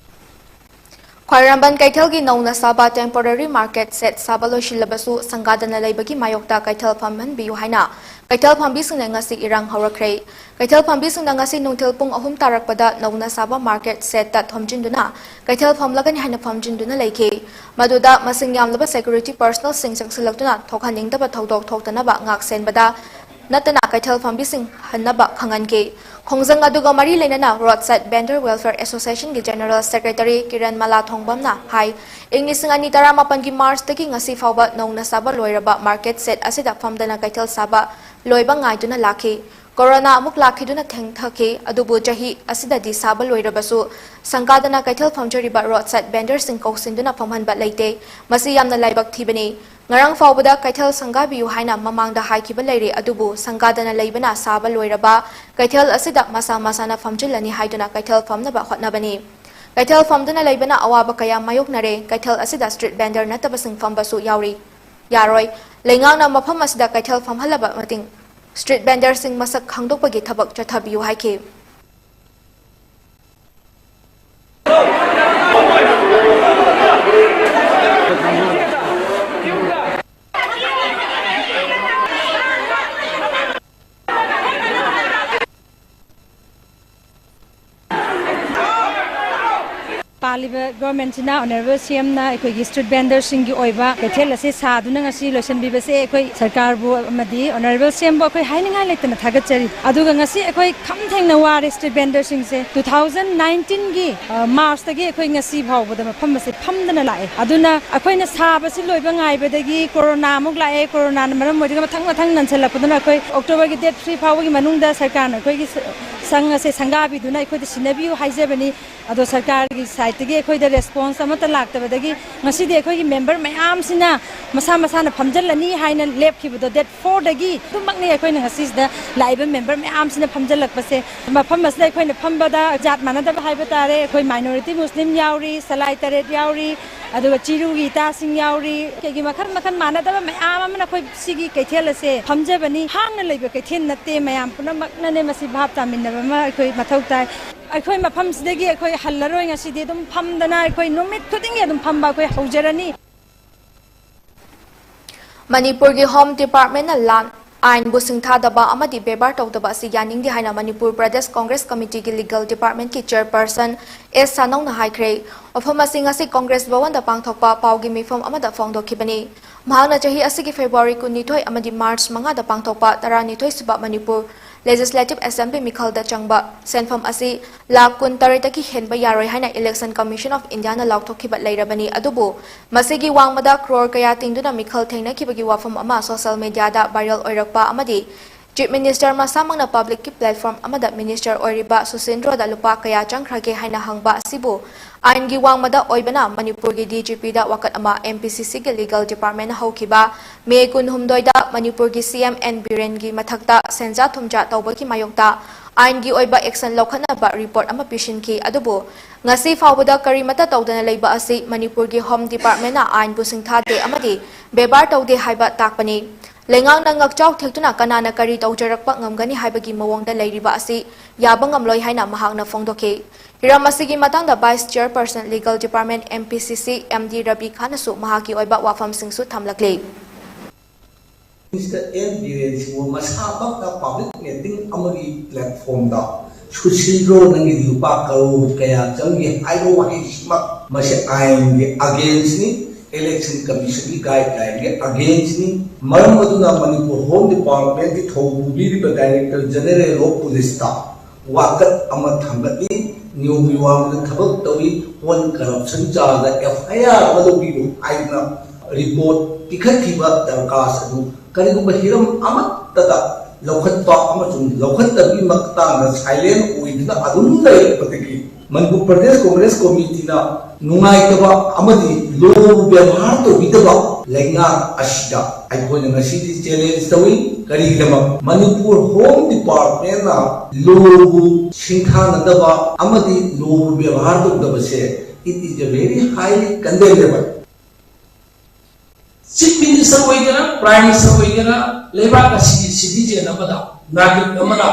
ꯈ꯭ꯋꯥꯏꯔꯝꯕꯟ ꯀꯩꯊꯦꯜꯒꯤ ꯅꯧꯅ ꯁꯥꯕ temporary market shed ꯁꯥꯕ ꯂꯣꯏꯁꯤꯜꯂꯕꯁꯨ ꯁꯪꯒꯥꯗꯅ ꯂꯩꯕꯒꯤ ꯃꯥꯌꯣꯛꯇ ꯀꯩꯊꯦꯜ ꯐꯝꯍꯟꯕꯤꯌꯨ ꯍꯥꯏꯅ ꯀꯩꯊꯦꯜ ꯐꯝꯕꯤꯁꯤꯡꯅ ꯉꯁꯤ ꯏꯔꯥꯡ ꯍꯧꯔꯛꯈ꯭ꯔꯦ꯫ ꯀꯩꯊꯦꯜ ꯐꯝꯕꯤꯁꯤꯡꯅ ꯉꯁꯤ ꯅꯨꯡꯊꯤꯜ ꯄꯨꯡ ꯑꯍꯨꯝ ꯇꯥꯔꯛꯄꯗ ꯅꯧꯅ ꯁꯥꯕ market shedꯇ ꯊꯣꯝꯖꯤꯟꯗꯨꯅ ꯀꯩꯊꯦꯜ ꯐꯝꯂꯒꯅꯤ ꯍꯥꯏꯅ ꯐꯝꯖꯤꯟꯗꯨꯅ ꯂꯩꯈꯤ꯫ ꯃꯗꯨꯗ ꯃꯁꯤꯡ ꯌꯥꯝꯂꯕ security personnelꯁꯤꯡ ꯆꯪꯁꯤꯜꯂꯛꯇꯨꯅ ꯊꯣꯛꯍꯟꯅꯤꯡꯗꯕ ꯊꯧꯗꯣꯛ ꯊꯣꯛꯇꯅꯕ ꯉꯥꯛ ꯁꯦꯟꯕꯗ ꯅꯠꯇꯅ ꯀꯩꯊꯦꯜ ꯐꯝꯕꯤꯁꯤꯡ ꯍꯟꯅꯕ ꯈꯪꯍꯟꯈꯤ꯫ ꯈꯣꯡꯖꯪ ꯑꯗꯨꯒ ꯃꯔꯤ ꯂꯩꯅꯅ Roadside Vendor Welfare Associationꯒꯤ General Secretary Kiran ꯃꯂꯥ ꯊꯣꯡꯕꯝꯅ ꯍꯥꯏ, ꯏꯪ ꯂꯤꯁꯤꯡ ꯑꯅꯤ ꯇꯔꯥꯃꯥꯄꯟꯒꯤ Marchꯇꯒꯤ ꯉꯁꯤ ꯐꯥꯎꯕ ꯅꯧꯅ ꯁꯥꯕ ꯂꯣꯏꯔꯕ market shed ꯑꯁꯤꯗ ꯐꯝꯗꯅ ꯀꯩꯊꯦꯜ ꯁꯥꯕ ꯂꯣꯏꯕ ꯉꯥꯏꯗꯨꯅ ꯂꯥꯛꯈꯤ꯫ ꯀꯣꯔꯣꯅꯥ ꯑꯃꯨꯛ ꯂꯥꯛꯈꯤꯗꯨꯅ ꯊꯦꯡꯊꯈꯤ, ꯑꯗꯨꯕꯨ ꯆꯍꯤ ꯑꯁꯤꯗꯗꯤ ꯁꯥꯕ ꯂꯣꯏꯔꯕꯁꯨ ꯁꯪꯒꯥꯗꯅ ꯀꯩꯊꯦꯜ ꯐꯝꯖꯔꯤꯕ Roadside Vendorꯁꯤꯡ ꯀꯧꯁꯤꯟꯗꯨꯅ ꯐꯝꯍꯟꯕ ꯂꯩꯇꯦ꯫ ꯃꯁꯤ ꯌꯥꯝꯅ ꯂꯥꯏꯕꯛ ꯊꯤꯕꯅꯤ꯫ ꯉꯔꯥꯡ ꯐꯥꯎꯕꯗ ꯀꯩꯊꯦꯜ ꯁꯪꯒꯥꯕꯤꯌꯨ ꯍꯥꯏꯅ ꯃꯃꯥꯡꯗ ꯍꯥꯏꯈꯤꯕ ꯂꯩꯔꯦ, ꯑꯗꯨꯕꯨ ꯁꯪꯒꯥꯗꯅ ꯂꯩꯕꯅ ꯁꯥꯕ ꯂꯣꯏꯔꯕ ꯀꯩꯊꯦꯜ ꯑꯁꯤꯗ ꯃꯁꯥ ꯃꯁꯥꯅ ꯐꯝꯖꯤꯜꯂꯅꯤ ꯍꯥꯏꯗꯨꯅ ꯀꯩꯊꯦꯜ ꯐꯝꯅꯕ ꯍꯣꯠꯅꯕꯅꯤ꯫ ꯀꯩꯊꯦꯜ ꯐꯝꯗꯨꯅ ꯂꯩꯕꯅ ꯑꯋꯥꯕ ꯀꯌꯥ ꯃꯥꯌꯣꯛꯅꯔꯦ꯫ ꯀꯩꯊꯦꯜ ꯑꯁꯤꯗ street vendor ꯅꯠꯇꯕꯁꯤꯡ ꯐꯝꯕꯁꯨ ꯌꯥꯎꯔꯤ꯫ ꯌꯥꯔꯣꯏ꯫ ꯂꯩꯉꯥꯛꯅ ꯃꯐꯝ ꯑꯁꯤꯗ ꯀꯩꯊꯦꯜ ꯐꯝꯍꯜꯂꯕ ꯃꯇꯨꯡ street vendorꯁꯤꯡ ꯃꯁꯛ ꯈꯪꯗꯣꯛꯄꯒꯤ ꯊꯕꯛ ꯆꯠꯊꯕꯤꯌꯨ ꯍꯥꯏꯈꯤ꯫ ꯄꯥꯜꯂꯤꯕ governmentꯁꯤꯅ, Honourable CMꯅ ꯑꯩꯈꯣꯏꯒꯤ street vendorꯁꯤꯡꯒꯤ ꯑꯣꯏꯕ ꯀꯩꯊꯦꯜ ꯑꯁꯤ ꯁꯥꯗꯨꯅ ꯉꯁꯤ ꯂꯣꯏꯁꯤꯟꯕꯤꯕꯁꯦ ꯑꯩꯈꯣꯏ ꯁꯔꯀꯥꯔꯕꯨ ꯑꯃꯗꯤ Honourable CMꯕꯨ ꯑꯩꯈꯣꯏ ꯍꯥꯏꯅꯤꯡꯉꯥꯏ ꯂꯩꯇꯅ ꯊꯥꯒꯠꯆꯔꯤ꯫ ꯑꯗꯨꯒ ꯉꯁꯤ ꯑꯩꯈꯣꯏ ꯈꯝ ꯊꯦꯡꯅ ꯋꯥꯔꯦ street vendorꯁꯤꯡꯁꯦ꯫ Two thousand nineteenꯒꯤ, ꯑ, Marchꯇꯒꯤ ꯑꯩꯈꯣꯏ ꯉꯁꯤ ꯐꯥꯎꯕꯗ ꯃꯐꯝ ꯑꯁꯦ ꯐꯝꯗꯅ ꯂꯥꯛꯑꯦ꯫ ꯑꯗꯨꯅ ꯑꯩꯈꯣꯏꯅ ꯁꯥꯕꯁꯤ ꯂꯣꯏꯕ ꯉꯥꯏꯕꯗꯒꯤ ꯀꯣꯔꯣꯅꯥ ꯑꯃꯨꯛ ꯂꯥꯛꯑꯦ, ꯀꯣꯔꯣꯅꯥꯅ ꯃꯔꯝ ꯑꯣꯏꯔꯒ ꯃꯊꯪ ꯃꯊꯪ ꯅꯟꯁꯤꯜꯂꯛꯄꯗꯨꯅ ꯑꯩꯈꯣꯏ Octoberꯒꯤ date three ꯐꯥꯎꯕꯒꯤ ꯃꯅꯨꯡꯗ ꯁꯔꯀꯥꯔꯅ ꯑꯩꯈꯣꯏꯒꯤ ꯁ-, ꯁꯪ ꯑꯁꯦ ꯁꯪꯒꯥꯕꯤꯗꯨꯅ ꯑꯩꯈꯣꯏꯗ ꯁꯤꯟꯅꯕꯤꯌꯨ ꯍꯥꯏꯖꯕꯅꯤ꯫ ꯑꯗꯣ ꯁꯔꯀꯥꯔꯒꯤ sideꯇꯒꯤ ꯑꯩꯈꯣꯏꯗ response ꯑꯃꯠꯇ ꯂꯥꯛꯇꯕꯗꯒꯤ ꯉꯁꯤꯗꯤ ꯑꯩꯈꯣꯏꯒꯤ member ꯃꯌꯥꯝꯁꯤꯅ ꯃꯁꯥ ꯃꯁꯥꯅ ꯐꯝꯖꯤꯜꯂꯅꯤ ꯍꯥꯏꯅ ꯂꯦꯞꯈꯤꯕꯗꯣ date fourꯗꯒꯤ ꯑꯗꯨꯃꯛꯅꯤ ꯑꯩꯈꯣꯏꯅ ꯉꯁꯤꯁꯤꯗ ꯂꯥꯛꯏꯕ member ꯃꯌꯥꯝꯁꯤꯅ ꯐꯝꯖꯤꯜꯂꯛꯄꯁꯦ꯫ ꯃꯐꯝ ꯑꯁꯤꯗ ꯑꯩꯈꯣꯏꯅ ꯐꯝꯕꯗ ꯖꯥꯠ ꯃꯥꯟꯅꯗꯕ ꯍꯥꯏꯕ ꯇꯥꯔꯦ, ꯑꯩꯈꯣꯏ minority Muslim ꯌꯥꯎꯔꯤ, ꯁꯂꯥꯏ ꯇꯔꯦꯠ ꯌꯥꯎꯔꯤ, ꯑꯗꯨꯒ ꯆꯤꯔꯨꯒꯤ ꯏꯇꯥꯁꯤꯡ ꯌꯥꯎꯔꯤ, ꯀꯩꯒꯤ ꯃꯈꯜ ꯃꯈꯜ ꯃꯥꯟꯅꯗꯕ ꯃꯌꯥꯝ ꯑꯃꯅ ꯑꯩꯈꯣꯏ ꯁꯤꯒꯤ ꯀꯩꯊꯦꯜ ꯑꯁꯦ ꯐꯝꯖꯕꯅꯤ꯫ ꯍꯥꯡꯅ ꯂꯩꯕ ꯀꯩꯊꯦꯜ ꯅꯠꯇꯦ, ꯃꯌꯥꯝ ꯄꯨꯝꯅꯃꯛꯅꯅꯦ ꯃꯁꯤ ꯚꯥꯞ ꯇꯥꯃꯤꯟꯅꯕ ꯑꯃ ꯑꯩꯈꯣꯏ ꯃꯊꯧ ꯇꯥꯏ꯫ ꯑꯩꯈꯣꯏ ꯃꯐꯝꯁꯤꯗꯒꯤ ꯑꯩꯈꯣꯏ ꯍꯜꯂꯔꯣꯏ꯫ ꯉꯁꯤꯗꯤ ꯑꯗꯨꯝ ꯐꯝꯗꯅ ꯑꯩꯈꯣꯏ ꯅꯨꯃꯤꯠ ꯈꯨꯗꯤꯡꯒꯤ ꯑꯗꯨꯝ ꯐꯝꯕ ꯑꯩꯈꯣꯏ ꯍꯧꯖꯔꯅꯤ꯫ ꯃꯅꯤꯄꯨꯔꯒꯤ ꯍꯣꯝ ꯗꯤꯄꯥꯔꯠꯃꯦꯟꯅ ꯂꯥꯟ ꯑꯥꯏꯟꯕꯨ ꯁꯤꯡꯊꯥꯗꯕ ꯑꯃꯗꯤ ꯕꯦꯕꯥꯔ ꯇꯧꯗꯕ ꯑꯁꯤ ꯌꯥꯅꯤꯡꯗꯦ ꯍꯥꯏꯅ ꯃꯅꯤꯄꯨꯔ ꯄ꯭ꯔꯗꯦꯁ ꯀꯣꯡꯒ꯭ꯔꯦꯁ ꯀꯃꯤꯇꯤꯒꯤ ꯂꯤꯒꯦꯜ ꯗꯤꯄꯥꯔꯠꯃꯦꯟꯒꯤ ꯆꯦꯌꯔꯄꯔꯁꯟ ꯑꯦꯁ ꯁꯥꯅꯧꯅ ꯍꯥꯏꯈ꯭ꯔꯦ꯫ ꯋꯥꯐꯝ ꯑꯁꯤ ꯉꯁꯤ ꯀꯣꯡꯒ꯭ꯔꯦꯁ ꯚꯋꯟꯗ ꯄꯥꯡꯊꯣꯛꯄ ꯄꯥꯎꯒꯤ ꯃꯤꯐꯝ ꯑꯃꯗ ꯐꯣꯡꯗꯣꯛꯈꯤꯕꯅꯤ꯫ ꯃꯍꯥꯛꯅ ꯆꯍꯤ ꯑꯁꯤꯒꯤ ꯐꯦꯕ꯭ꯔꯨꯋꯥꯔꯤ ꯀꯨꯟꯅꯤꯊꯣꯏ ꯑꯃꯗꯤ ꯃꯥꯔꯆ ꯃꯉꯥꯗ ꯄꯥꯡꯊꯣꯛꯄ ꯇꯔꯥꯅꯤꯊꯣꯏ ꯁꯨꯕ ꯃꯅꯤꯄꯨꯔ ꯂꯦꯖꯤꯁꯂꯦꯇꯤꯚ ꯑꯦꯁꯦꯝꯕ꯭ꯂꯤ ꯃꯤꯈꯜꯗ ꯆꯪꯕ ꯁꯦꯟꯐꯝ ꯑꯁꯤ ꯂꯥꯈ ꯀꯨꯟ ꯇꯔꯦꯠꯇꯒꯤ ꯍꯦꯟꯕ ꯌꯥꯔꯣꯏ ꯍꯥꯏꯅ Election Commission of Indiaꯅ ꯂꯥꯎꯊꯣꯛꯈꯤꯕ ꯂꯩꯔꯕꯅꯤ꯫ ꯑꯗꯨꯕꯨ ꯃꯁꯤꯒꯤ ꯋꯥꯡꯃꯗ ꯀ꯭ꯔꯣꯔ ꯀꯌꯥ ꯇꯤꯡꯗꯨꯅ ꯃꯤꯈꯜ ꯊꯦꯡꯅꯈꯤꯕꯒꯤ ꯋꯥꯐꯝ ꯑꯃ ꯁꯣꯁꯤꯌꯦꯜ ꯃꯤꯗꯤꯌꯥꯗ ꯚꯥꯏꯔꯦꯜ ꯑꯣꯏꯔꯛꯄ ꯑꯃꯗꯤ ꯆꯤꯐ ꯃꯤꯅꯤꯁꯇꯔ ꯃꯁꯥꯃꯛꯅ ꯄꯕ꯭ꯂꯤꯛꯀꯤ ꯄ꯭ꯂꯦꯠꯐꯣꯔꯝ ꯑꯃꯗ ꯃꯤꯅꯤꯁꯇꯔ ꯑꯣꯏꯔꯤꯕ ꯁꯨꯁꯤꯟꯗ꯭ꯔꯣꯗ ꯂꯨꯄꯥ ꯀꯌꯥ ꯆꯪꯈ꯭ꯔꯒꯦ ꯍꯥꯏꯅ ꯍꯪꯕ ꯑꯁꯤꯕꯨ ꯑꯥꯏꯟꯒꯤ ꯋꯥꯡꯃꯗ ꯑꯣꯏꯕꯅ ꯃꯅꯤꯄꯨꯔꯒꯤ ꯗꯤꯖꯤꯄꯤꯗ ꯋꯥꯀꯠ ꯑꯃ ꯑꯦꯝ ꯄꯤ ꯁꯤ ꯁꯤꯒꯤ ꯂꯤꯒꯦꯜ ꯗꯤꯄꯥꯔꯠꯃꯦꯟꯅ ꯍꯧꯈꯤꯕ ꯃꯦ ꯀꯨꯟꯍꯨꯝꯗꯣꯏꯗ ꯃꯅꯤꯄꯨꯔꯒꯤ ꯁꯤ ꯑꯦꯝ ꯑꯦꯟ ꯕꯤꯔꯦꯟꯒꯤ ꯃꯊꯛꯇ ꯁꯦꯟꯖꯥ ꯊꯨꯝꯖꯥ ꯇꯧꯕꯒꯤ ꯃꯥꯌꯣꯛꯇ ꯑꯥꯏꯟꯒꯤ ꯑꯣꯏꯕ ꯑꯦꯛꯁꯟ ꯂꯧꯈꯠꯅꯕ ꯔꯤꯄꯣꯔꯠ ꯑꯃ ꯄꯤꯁꯤꯟꯈꯤ꯫ ꯑꯗꯨꯕꯨ ꯉꯁꯤ ꯐꯥꯎꯕꯗ ꯀꯔꯤꯃꯠꯇ ꯇꯧꯗꯅ ꯂꯩꯕ ꯑꯁꯤ ꯃꯅꯤꯄꯨꯔꯒꯤ ꯍꯣꯝ ꯗꯤꯄꯥꯔꯠꯃꯦꯟꯅ ꯑꯥꯏꯟꯕꯨ ꯁꯤꯡꯊꯥꯗꯦ ꯑꯃꯗꯤ ꯕꯦꯕꯥꯔ ꯇꯧꯗꯦ ꯍꯥꯏꯕ ꯇꯥꯛꯄꯅꯤ꯫ ꯂꯩꯉꯥꯛꯅ ꯉꯥꯛꯆꯥꯎ ꯊꯦꯛꯇꯨꯅ ꯀꯅꯥꯅ ꯀꯔꯤ ꯇꯧꯖꯔꯛꯄ ꯉꯝꯒꯅꯤ ꯍꯥꯏꯕꯒꯤ ꯃꯑꯣꯡꯗ ꯂꯩꯔꯤꯕ ꯑꯁꯤ ꯌꯥꯕ ꯉꯝꯂꯣꯏ ꯍꯥꯏꯅ ꯃꯍꯥꯛꯅ ꯐꯣꯡꯗꯣꯛꯈꯤ꯫ ꯍꯤꯔꯝ ꯑꯁꯤꯒꯤ ꯃꯇꯥꯡꯗ Vice Chairperson Legal Department M P C C M D Ravi ꯈꯥꯟꯅꯁꯨ ꯃꯍꯥꯛꯀꯤ ꯑꯣꯏꯕ ꯋꯥꯐꯝꯁꯤꯡꯁꯨ ꯊꯝꯂꯛꯂꯤ꯫ ꯃꯤꯁꯇꯔ ꯑꯦꯟ ꯕꯤꯔꯦꯟ ꯁꯤꯡꯍ ꯃꯁꯥꯃꯛꯅ ꯄꯕ꯭ꯂꯤꯛ ꯃꯤꯇꯤꯡ ꯑꯃꯒꯤ ꯄ꯭ꯂꯦꯠꯐꯣꯝꯗ "ꯁꯨꯁꯤꯟꯗ꯭ꯔꯣ, ꯅꯪꯒꯤ ꯂꯨꯄꯥ ꯀꯔꯣꯔ ꯀꯌꯥ ꯆꯪꯒꯦ?" ꯍꯥꯏꯕ ꯋꯥꯍꯩꯁꯤꯃꯛ ꯃꯁꯤ ꯑꯥꯏꯟꯒꯤ ꯑꯒꯦꯟꯁꯅꯤ, ꯏꯂꯦꯛꯁꯟ ꯀꯃꯤꯁꯟꯒꯤ ꯒꯥꯏꯗꯂꯥꯏꯟꯒꯤ ꯑꯒꯦꯟꯁꯅꯤ꯫ ꯃꯔꯝ ꯑꯗꯨꯅ ꯃꯅꯤꯄꯨꯔ ꯍꯣꯝ ꯗꯤꯄꯥꯔꯠꯃꯦꯟꯒꯤ ꯊꯧꯄꯨꯕꯤꯔꯤꯕ ꯗꯥꯏꯔꯦꯛꯇꯔ ꯖꯦꯅꯔꯦꯜ ꯑꯣꯐ ꯄꯨꯂꯤꯁꯇ ꯋꯥꯀꯠ ꯑꯃ ꯊꯥꯡꯒꯠꯂꯤ꯫ ꯅꯤꯌꯣꯝꯒꯤ ꯋꯥꯡꯃꯗ ꯊꯕꯛ ꯇꯧꯏ, ꯑꯣꯟ ꯀꯔꯞꯁꯟ ꯆꯥꯔꯖꯗ F I R ꯑꯃ ꯂꯧꯕꯤꯌꯨ ꯍꯥꯏꯗꯨꯅ ꯔꯤꯄꯣꯔꯠ ꯄꯤꯈꯠꯈꯤꯕ ꯗꯔꯀꯥꯁ ꯑꯗꯨ ꯀꯔꯤꯒꯨꯝꯕ ꯍꯤꯔꯝ ꯑꯃꯠꯇꯗ ꯂꯧꯈꯠꯄ ꯑꯃꯁꯨꯡ ꯂꯧꯈꯠꯇꯕꯒꯤ ꯃꯇꯥꯡꯗ ꯁꯥꯏꯂꯦꯟ ꯑꯣꯏꯗꯨꯅ ꯑꯗꯨꯝ ꯂꯩꯔꯛꯄꯗꯒꯤ ꯃꯅꯤꯄꯨꯔ ꯄ꯭ꯔꯗꯦꯁ ꯀꯣꯡꯒ꯭ꯔꯦꯁ ꯀꯣꯃꯤꯇꯤꯅ ꯅꯨꯡꯉꯥꯏꯇꯕ ꯑꯃꯗꯤ ꯂꯣꯕꯨ ꯕꯦꯕꯥꯔ ꯇꯧꯕꯤꯗꯕ ꯂꯩꯉꯥꯛ ꯑꯁꯤꯗ ꯑꯩꯈꯣꯏꯅ ꯉꯁꯤꯗꯤ ꯆꯦꯂꯦꯟꯖ ꯇꯧꯏ꯫ ꯀꯔꯤꯒꯤꯗꯃꯛ? ꯃꯅꯤꯄꯨꯔ ꯍꯣꯝ ꯗꯤꯄꯥꯔꯠꯃꯦꯟꯅ ꯂꯣꯕꯨ ꯁꯤꯡꯊꯥꯅꯗꯕ ꯑꯃꯗꯤ ꯂꯣꯕꯨ ꯕꯦꯕꯥꯔ ꯇꯧꯗꯕꯁꯦ, it is a very highly condemnable꯫ Chief minister ꯑꯣꯏꯒꯦꯔꯥ, ꯄ꯭ꯔꯥꯏꯝ ꯃꯤꯅꯤꯁꯇꯔ ꯑꯣꯏꯒꯦꯔꯥ, ꯂꯩꯕꯥꯛ ꯑꯁꯤꯒꯤ ꯁꯤꯇꯤꯖꯦꯟ ꯑꯃꯗ, ꯅꯥꯒꯔꯤꯛ ꯑꯃꯅ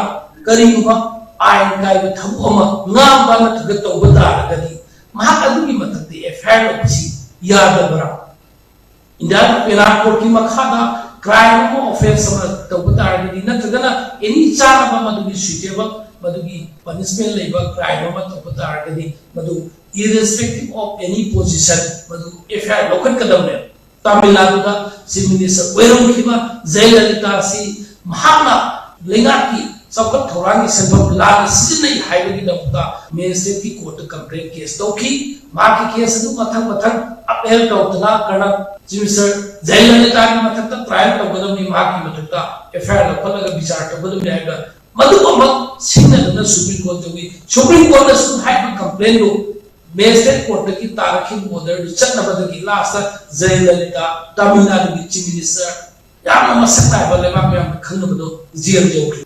ꯀꯔꯤꯒꯨꯝꯕ ꯑꯥꯏꯟ ꯀꯥꯏꯕ ꯊꯕꯛ ꯑꯃ ꯉꯥꯡꯕ ꯅꯠꯇ꯭ꯔꯒ ꯇꯧꯕ ꯇꯥꯔꯒꯗꯤ ꯃꯍꯥꯛ ꯑꯗꯨꯒꯤ ꯃꯊꯛꯇ ꯑꯦꯐ ꯑꯥꯏ ꯑꯥꯔ ꯂꯧꯕꯁꯤ ꯌꯥꯗꯕ꯭ꯔꯥ? ꯏꯟꯗꯤꯌꯥꯒꯤ ꯄꯦꯅꯥꯜ ꯀꯣꯗꯀꯤ ꯃꯈꯥꯗ ꯀ꯭ꯔꯥꯏꯝ ꯑꯃ, ꯑꯣꯐꯦꯟꯁ ꯑꯃ ꯇꯧꯕ ꯇꯥꯔꯒꯗꯤ ꯅꯠꯇ꯭ꯔꯒꯅ ꯑꯦꯅꯤ ꯆꯥꯅꯕ ꯃꯗꯨꯒꯤ ꯁꯨꯏꯇꯦꯕꯜ, ꯃꯗꯨꯒꯤ ꯄꯅꯤꯁꯃꯦꯟ ꯂꯩꯕ ꯀ꯭ꯔꯥꯏꯝ ꯑꯃ ꯇꯧꯕ ꯇꯥꯔꯒꯗꯤ ꯃꯗꯨ irrespective of any position ꯃꯗꯨ ꯑꯦꯐ ꯑꯥꯏ ꯑꯥꯔ ꯂꯧꯈꯠꯀꯗꯕꯅꯦꯕ꯫ ꯇꯥꯃꯤꯜ ꯅꯥꯗꯨꯗ ꯆꯤꯐ ꯃꯤꯅꯤꯁꯇꯔ ꯑꯣꯏꯔꯝꯈꯤꯕ ꯖꯌꯂꯂꯤꯇꯥ ꯑꯁꯤ ꯃꯍꯥꯛꯅ ꯂꯩꯉꯥꯛꯀꯤ ꯆꯥꯎꯈꯠ ꯊꯧꯔꯥꯡꯒꯤ ꯁꯦꯟꯐꯝ ꯂꯥꯟꯅ ꯁꯤꯖꯤꯟꯅꯩ ꯍꯥꯏꯕꯒꯤꯗꯃꯛꯇ ꯃꯦꯖꯤꯁꯇ꯭ꯔꯦꯠꯀꯤ ꯀꯣꯔꯠꯇ ꯀꯝꯄ꯭ꯂꯦꯟ ꯀꯦꯁ ꯇꯧꯈꯤ꯫ ꯃꯍꯥꯛꯀꯤ ꯀꯦꯁ ꯑꯗꯨ ꯃꯊꯪ ꯃꯊꯪ ꯑꯄꯦꯜ ꯇꯧꯗꯅ ꯀꯔꯅ ꯆꯤꯐ ꯃꯤꯅꯤꯁꯇꯔ ꯖꯌꯂꯂꯤꯇꯥꯒꯤ ꯃꯊꯛꯇ ꯇ꯭ꯔꯥꯏꯌꯦꯜ ꯇꯧꯒꯗꯕꯅꯤ, ꯃꯍꯥꯛꯀꯤ ꯃꯊꯛꯇ ꯑꯦꯐ ꯑꯥꯏ ꯑꯥꯔ ꯂꯧꯈꯠꯂꯒ ꯕꯤꯆꯥꯔ ꯇꯧꯒꯗꯕꯅꯤ ꯍꯥꯏꯕ ꯃꯗꯨ ꯑꯃ ꯁꯤꯡꯅꯗꯨꯅ ꯁꯨꯄ꯭ꯔꯤꯝ ꯀꯣꯔꯠ ꯌꯧꯏ꯫ ꯁꯨꯄ꯭ꯔꯤꯝ ꯀꯣꯔꯠꯅꯁꯨ ꯍꯥꯏꯔꯤꯕ ꯀꯝꯄ꯭ꯂꯦꯟꯗꯨ ꯃꯦꯖꯤꯁꯇ꯭ꯔꯦꯠ ꯀꯣꯔꯠꯇꯒꯤ ꯇꯥꯔꯛꯈꯤꯕ ꯑꯣꯔꯗꯔꯗꯨ ꯆꯠꯅꯕꯗꯒꯤ ꯂꯥꯁꯇ ꯖꯌꯂꯂꯤꯇꯥ, ꯇꯥꯃꯤꯜ ꯅꯥꯗꯨꯒꯤ ꯆꯤꯐ ꯃꯤꯅꯤꯁꯇꯔ, ꯌꯥꯝꯅ ꯃꯁꯛ ꯅꯥꯏꯕ ꯂꯩꯕꯥꯛ ꯃꯌꯥꯝꯅ ꯈꯪꯅꯕꯗꯣ, ꯖꯦꯜ ꯌꯧꯈ꯭ꯔꯦ꯫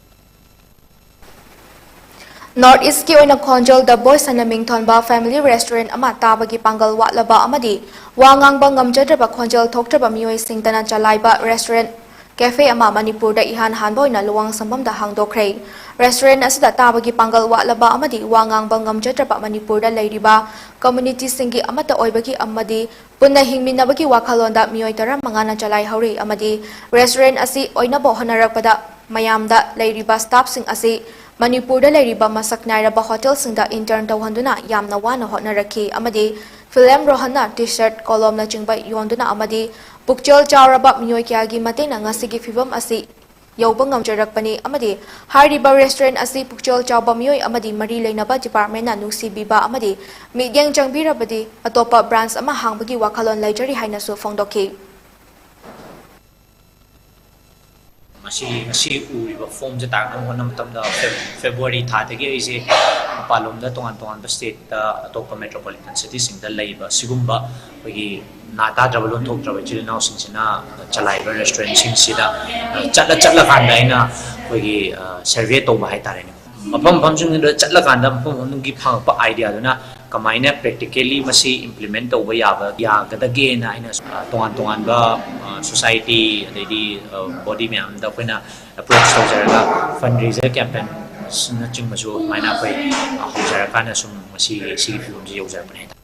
ꯅꯣꯔꯠ ꯏꯁꯀꯤ ꯑꯣꯏꯅ ꯈꯣꯟꯖꯦꯜ ꯗ ꯚꯣꯏꯁ ꯍꯥꯏꯅ ꯃꯤꯡꯊꯣꯟꯕ ꯐꯦꯃꯤꯂꯤ ꯔꯦꯁꯇꯨꯔꯦꯟꯠ ꯑꯃ ꯇꯥꯕꯒꯤ ꯄꯥꯡꯒꯜ ꯋꯥꯠꯂꯕ ꯑꯃꯗꯤ ꯋꯥ ꯉꯥꯡꯕ ꯉꯝꯖꯗ꯭ꯔꯕ ꯈꯣꯟꯖꯦꯜ ꯊꯣꯛꯇ꯭ꯔꯕ ꯃꯤꯑꯣꯏꯁꯤꯡꯇꯅ ꯆꯂꯥꯏꯕ ꯔꯦꯁꯇꯨꯔꯦꯟꯠ ꯀꯦꯐꯦ ꯑꯃ ꯃꯅꯤꯄꯨꯔꯗ ꯏꯍꯥꯟ ꯍꯥꯟꯕ ꯑꯣꯏꯅ ꯂꯨꯋꯥꯡꯁꯪꯕꯝꯗ ꯍꯥꯡꯗꯣꯛꯈ꯭ꯔꯦ꯫ ꯔꯦꯁꯇꯨꯔꯦꯟꯠ ꯑꯁꯤꯗ ꯇꯥꯕꯒꯤ ꯄꯥꯡꯒꯜ ꯋꯥꯠꯂꯕ ꯑꯃꯗꯤ ꯋꯥ ꯉꯥꯡꯕ ꯉꯝꯖꯗ꯭ꯔꯕ ꯃꯅꯤꯄꯨꯔꯗ ꯂꯩꯔꯤꯕ ꯀꯝꯃ꯭ꯌꯨꯅꯤꯇꯤꯁꯤꯡꯒꯤ ꯑꯃꯠꯇ ꯑꯣꯏꯕꯒꯤ ꯑꯃꯗꯤ ꯄꯨꯟꯅ ꯍꯤꯡꯃꯤꯟꯅꯕꯒꯤ ꯋꯥꯈꯜꯂꯣꯟꯗ ꯃꯤꯑꯣꯏ ꯇꯔꯥꯃꯉꯥꯅ ꯆꯂꯥꯏꯍꯧꯔꯤ ꯑꯃꯗꯤ ꯔꯦꯁꯇꯨꯔꯦꯟꯠ ꯑꯁꯤ ꯑꯣꯏꯅꯕ ꯍꯣꯠꯅꯔꯛꯄꯗ ꯃꯌꯥꯝꯗ ꯂꯩꯔꯤꯕ ꯁ꯭ꯇꯥꯐꯁꯤꯡ ꯑꯁꯤ ꯃꯅꯤꯄꯨꯔꯗ ꯂꯩꯔꯤꯕ ꯃꯁꯛ ꯅꯥꯏꯔꯕ ꯍꯣꯇꯦꯜꯁꯤꯡꯗ ꯏꯟꯇꯔꯟ ꯇꯧꯍꯟꯗꯨꯅ ꯌꯥꯝꯅ ꯋꯥꯅ ꯍꯣꯠꯅꯔꯛꯈꯤ ꯑꯃꯗꯤ ꯐꯤꯂꯦꯝ ꯔꯣꯍꯟꯅ ꯇꯤ ꯁꯔꯠ, ꯀꯣꯂꯣꯝꯅꯆꯤꯡꯕ ꯌꯣꯟꯗꯨꯅ ꯑꯃꯗꯤ ꯄꯨꯛꯆꯦꯜ ꯆꯥꯎꯔꯕ ꯃꯤꯑꯣꯏ ꯀꯌꯥꯒꯤ ꯃꯇꯦꯡꯅ ꯉꯁꯤꯒꯤ ꯐꯤꯚꯝ ꯑꯁꯤ ꯌꯧꯕ ꯉꯝꯖꯔꯛꯄꯅꯤ ꯑꯃꯗꯤ ꯍꯥꯏꯔꯤꯕ ꯔꯦꯁꯇꯨꯔꯦꯟꯠ ꯑꯁꯤ ꯄꯨꯛꯆꯦꯜ ꯆꯥꯎꯕ ꯃꯤꯑꯣꯏ ꯑꯃꯗꯤ ꯃꯔꯤ ꯂꯩꯅꯕ ꯗꯤꯄꯥꯔꯠꯃꯦꯟꯠꯅ ꯅꯨꯡꯁꯤꯕꯤꯕ ꯑꯃꯗꯤ ꯃꯤꯠꯌꯦꯡ ꯆꯪꯕꯤꯔꯕꯗꯤ ꯑꯇꯣꯞꯄ ꯕ꯭ꯔꯥꯟꯆ ꯑꯃ ꯍꯥꯡꯕꯒꯤ ꯋꯥꯈꯜꯂꯣꯟ ꯂꯩꯖꯔꯤ ꯍꯥꯏꯅꯁꯨ ꯐꯣꯡꯗꯣꯛꯈꯤ꯫ ꯃꯁꯤ ꯉꯁꯤ ꯎꯔꯤꯕ ꯐꯣꯝꯁꯦ ꯇꯥꯔꯛꯅꯕ ꯍꯣꯠꯅꯕ ꯃꯇꯝꯗ ꯐꯦꯕ- ꯐꯦꯕ꯭ꯔꯨꯋꯥꯔꯤ ꯊꯥꯗꯒꯤ ꯑꯩꯁꯦ ꯃꯄꯥꯟꯂꯣꯝꯗ ꯇꯣꯉꯥꯟ ꯇꯣꯉꯥꯟꯕ ꯁ꯭ꯇꯦꯠꯇ ꯑꯇꯣꯞꯄ ꯃꯦꯇ꯭ꯔꯣꯄꯣꯂꯤꯇꯟ ꯁꯤꯇꯤꯁꯤꯡꯗ ꯂꯩꯕ ꯁꯤꯒꯨꯝꯕ ꯑꯩꯈꯣꯏꯒꯤ ꯅꯥ ꯇꯥꯗ꯭ꯔꯕ ꯂꯣꯟ ꯊꯣꯛꯇ꯭ꯔꯕ ꯏꯆꯤꯜ ꯏꯅꯥꯎꯁꯤꯡꯁꯤꯅ ꯆꯂꯥꯏꯕ ꯔꯦꯁꯇꯨꯔꯦꯟꯁꯤꯡꯁꯤꯗ ꯆꯠꯂ ꯆꯠꯂꯀꯥꯟꯗ ꯑꯩꯅ ꯑꯩꯈꯣꯏꯒꯤ ꯁꯔꯚꯦ ꯇꯧꯕ ꯍꯥꯏꯇꯥꯔꯦꯅꯦ꯫ ꯃꯐꯝ ꯃꯐꯝꯁꯤꯡꯗꯨꯗ ꯆꯠꯂꯀꯥꯟꯗ ꯃꯐꯝ ꯃꯐꯝꯗꯨꯒꯤ ꯐꯪꯉꯛꯄ ꯑꯥꯏꯗꯤꯌꯥꯗꯨꯅ ꯀꯃꯥꯏꯅ ꯄ꯭ꯔꯦꯛꯇꯤꯀꯦꯜꯂꯤ ꯃꯁꯤ ꯏꯝꯄ꯭ꯂꯤꯃꯦꯟ ꯇꯧꯕ ꯌꯥꯕ ꯌꯥꯒꯗꯒꯦꯅ ꯑꯩꯅ ꯇꯣꯉꯥꯟ ꯇꯣꯉꯥꯟꯕ ꯁꯣꯁꯥꯏꯇꯤ ꯑꯗꯩꯗꯤ ꯕꯣꯗꯤ ꯃꯌꯥꯝꯗ ꯑꯩꯈꯣꯏꯅ ꯑꯦꯄ꯭ꯔꯣꯆ ꯇꯧꯖꯔꯒ ꯐꯟ ꯔꯦꯖꯔ ꯀꯦꯝꯄꯦꯟ ꯅꯆꯤꯡꯕꯁꯨ ꯑꯗꯨꯃꯥꯏꯅ ꯑꯩꯈꯣꯏ ꯍꯧꯖꯔꯀꯥꯟꯗ ꯁꯨꯝ ꯉꯁꯤ ꯁꯤꯒꯤ ꯐꯤꯕꯝꯁꯤ ꯌꯧꯖꯔꯛꯄꯅꯦ ꯍꯥꯏꯇꯥꯔꯦ꯫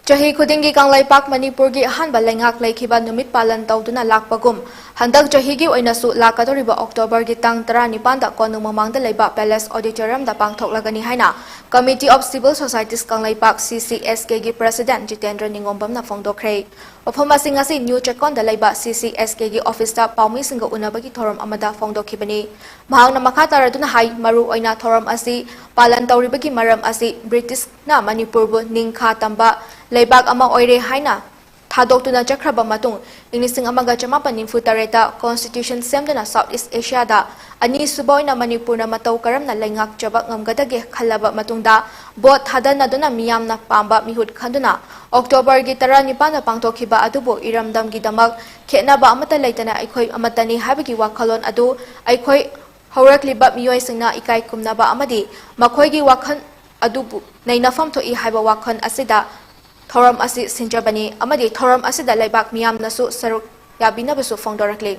ꯆꯍꯤ ꯈꯨꯗꯤꯡꯒꯤ ꯀꯪꯂꯩꯄꯥꯛ ꯃꯅꯤꯄꯨꯔꯒꯤ ꯑꯍꯥꯟꯕ ꯂꯩꯉꯥꯛ ꯂꯩꯈꯤꯕ ꯅꯨꯃꯤꯠ ꯄꯥꯂꯟ ꯇꯧꯗꯨꯅ ꯂꯥꯛꯄꯒꯨꯝ, ꯍꯟꯗꯛ ꯆꯍꯤꯒꯤ ꯑꯣꯏꯅꯁꯨ ꯂꯥꯛꯀꯗꯧꯔꯤꯕ ꯑꯣꯛꯇꯣꯕꯔꯒꯤ ꯇꯥꯡ ꯇꯔꯥꯅꯤꯄꯥꯟꯗ ꯀꯣꯅꯨꯡ ꯃꯃꯥꯡꯗ ꯂꯩꯕ ꯄꯦꯂꯦꯁ ꯑꯣꯗꯤꯇꯣꯔꯤꯌꯝꯗ ꯄꯥꯡꯊꯣꯛꯂꯒꯅꯤ ꯍꯥꯏꯅ Committee of Civil Societies Kangleipak, C C S K ꯒꯤ President ꯖꯤꯇꯦꯟꯗ꯭ꯔ ꯅꯤꯉꯣꯝꯕꯝꯅ ꯐꯣꯡꯗꯣꯛꯈ꯭ꯔꯦ꯫ ꯋꯥꯐꯝ ꯑꯁꯤ ꯉꯁꯤ ꯅ꯭ꯌꯨ ꯆꯦꯛꯀꯣꯟꯗ ꯂꯩꯕ C C S K ꯒꯤ office ꯇ ꯄꯥꯎꯃꯤꯁꯤꯡꯒ ꯎꯅꯕꯒꯤ ꯊꯧꯔꯝ ꯑꯃꯗ ꯐꯣꯡꯗꯣꯛꯈꯤꯕꯅꯤ꯫ ꯃꯍꯥꯛꯅ ꯃꯈꯥ ꯇꯥꯔꯗꯨꯅ ꯍꯥꯏ, ꯃꯔꯨ ꯑꯣꯏꯅ ꯊꯧꯔꯝ ꯑꯁꯤ ꯄꯥꯂꯟ ꯇꯧꯔꯤꯕꯒꯤ ꯃꯔꯝ ꯑꯁꯤ ꯕ꯭ꯔꯤꯇꯤꯁꯅ ꯃꯅꯤꯄꯨꯔꯕꯨ ꯅꯤꯡꯈꯥ ꯇꯝꯕ ꯂꯩꯕꯥꯛ ꯑꯃ ꯑꯣꯏꯔꯦ ꯍꯥꯏꯅ ꯊꯥꯗꯣꯛꯇꯨꯅ ꯆꯠꯈ꯭ꯔꯕ ꯃꯇꯨꯡ, ꯏꯪ ꯂꯤꯁꯤꯡ ꯑꯃꯒ ꯆꯃꯥꯄꯟ ꯅꯤꯐꯨ ꯇꯔꯦꯠꯇ Constitution ꯁꯦꯝꯗꯨꯅ South East Asia ꯗ ꯑꯅꯤꯁꯨꯕ ꯑꯣꯏꯅ ꯃꯅꯤꯄꯨꯔꯅ ꯃꯇꯧ ꯀꯔꯝꯅ ꯂꯩꯉꯥꯛꯆꯕ ꯉꯝꯒꯗꯒꯦ ꯈꯜꯂꯕ ꯃꯇꯨꯡꯗ, vote ꯊꯥꯗꯅꯗꯨꯅ ꯃꯤꯌꯥꯝꯅ ꯄꯥꯝꯕ ꯃꯤꯍꯨꯠ ꯈꯟꯗꯨꯅ ꯑꯣꯛꯇꯣꯕꯔꯒꯤ ꯇꯔꯥꯅꯤꯄꯥꯟꯗ ꯄꯥꯡꯊꯣꯛꯈꯤꯕ ꯑꯗꯨꯕꯨ ꯏꯔꯝꯗꯝꯒꯤꯗꯃꯛ ꯈꯦꯠꯅꯕ ꯑꯃꯠꯇ ꯂꯩꯇꯅ ꯑꯩꯈꯣꯏ ꯑꯃꯠꯇꯅꯤ ꯍꯥꯏꯕꯒꯤ ꯋꯥꯈꯜꯂꯣꯟ ꯑꯗꯨ ꯑꯩꯈꯣꯏ ꯍꯧꯔꯛꯂꯤꯕ ꯃꯤꯑꯣꯏꯁꯤꯡꯅ ꯏꯀꯥꯏ ꯈꯨꯝꯅꯕ ꯑꯃꯗꯤ ꯃꯈꯣꯏꯒꯤ ꯋꯥꯈꯜ ꯑꯗꯨꯕꯨ ꯅꯩꯅꯐꯝ ꯊꯣꯛꯏ ꯍꯥꯏꯕ ꯋꯥꯈꯜ ꯑꯁꯤꯗ ꯊꯧꯔꯝ ꯑꯁꯤ ꯁꯤꯟꯖꯕꯅꯤ ꯑꯃꯗꯤ ꯊꯧꯔꯝ ꯑꯁꯤꯗ ꯂꯩꯕꯥꯛ ꯃꯤꯌꯥꯝꯅꯁꯨ ꯁꯔꯨꯛ ꯌꯥꯕꯤꯅꯕꯁꯨ ꯐꯣꯡꯗꯣꯔꯛꯂꯤ꯫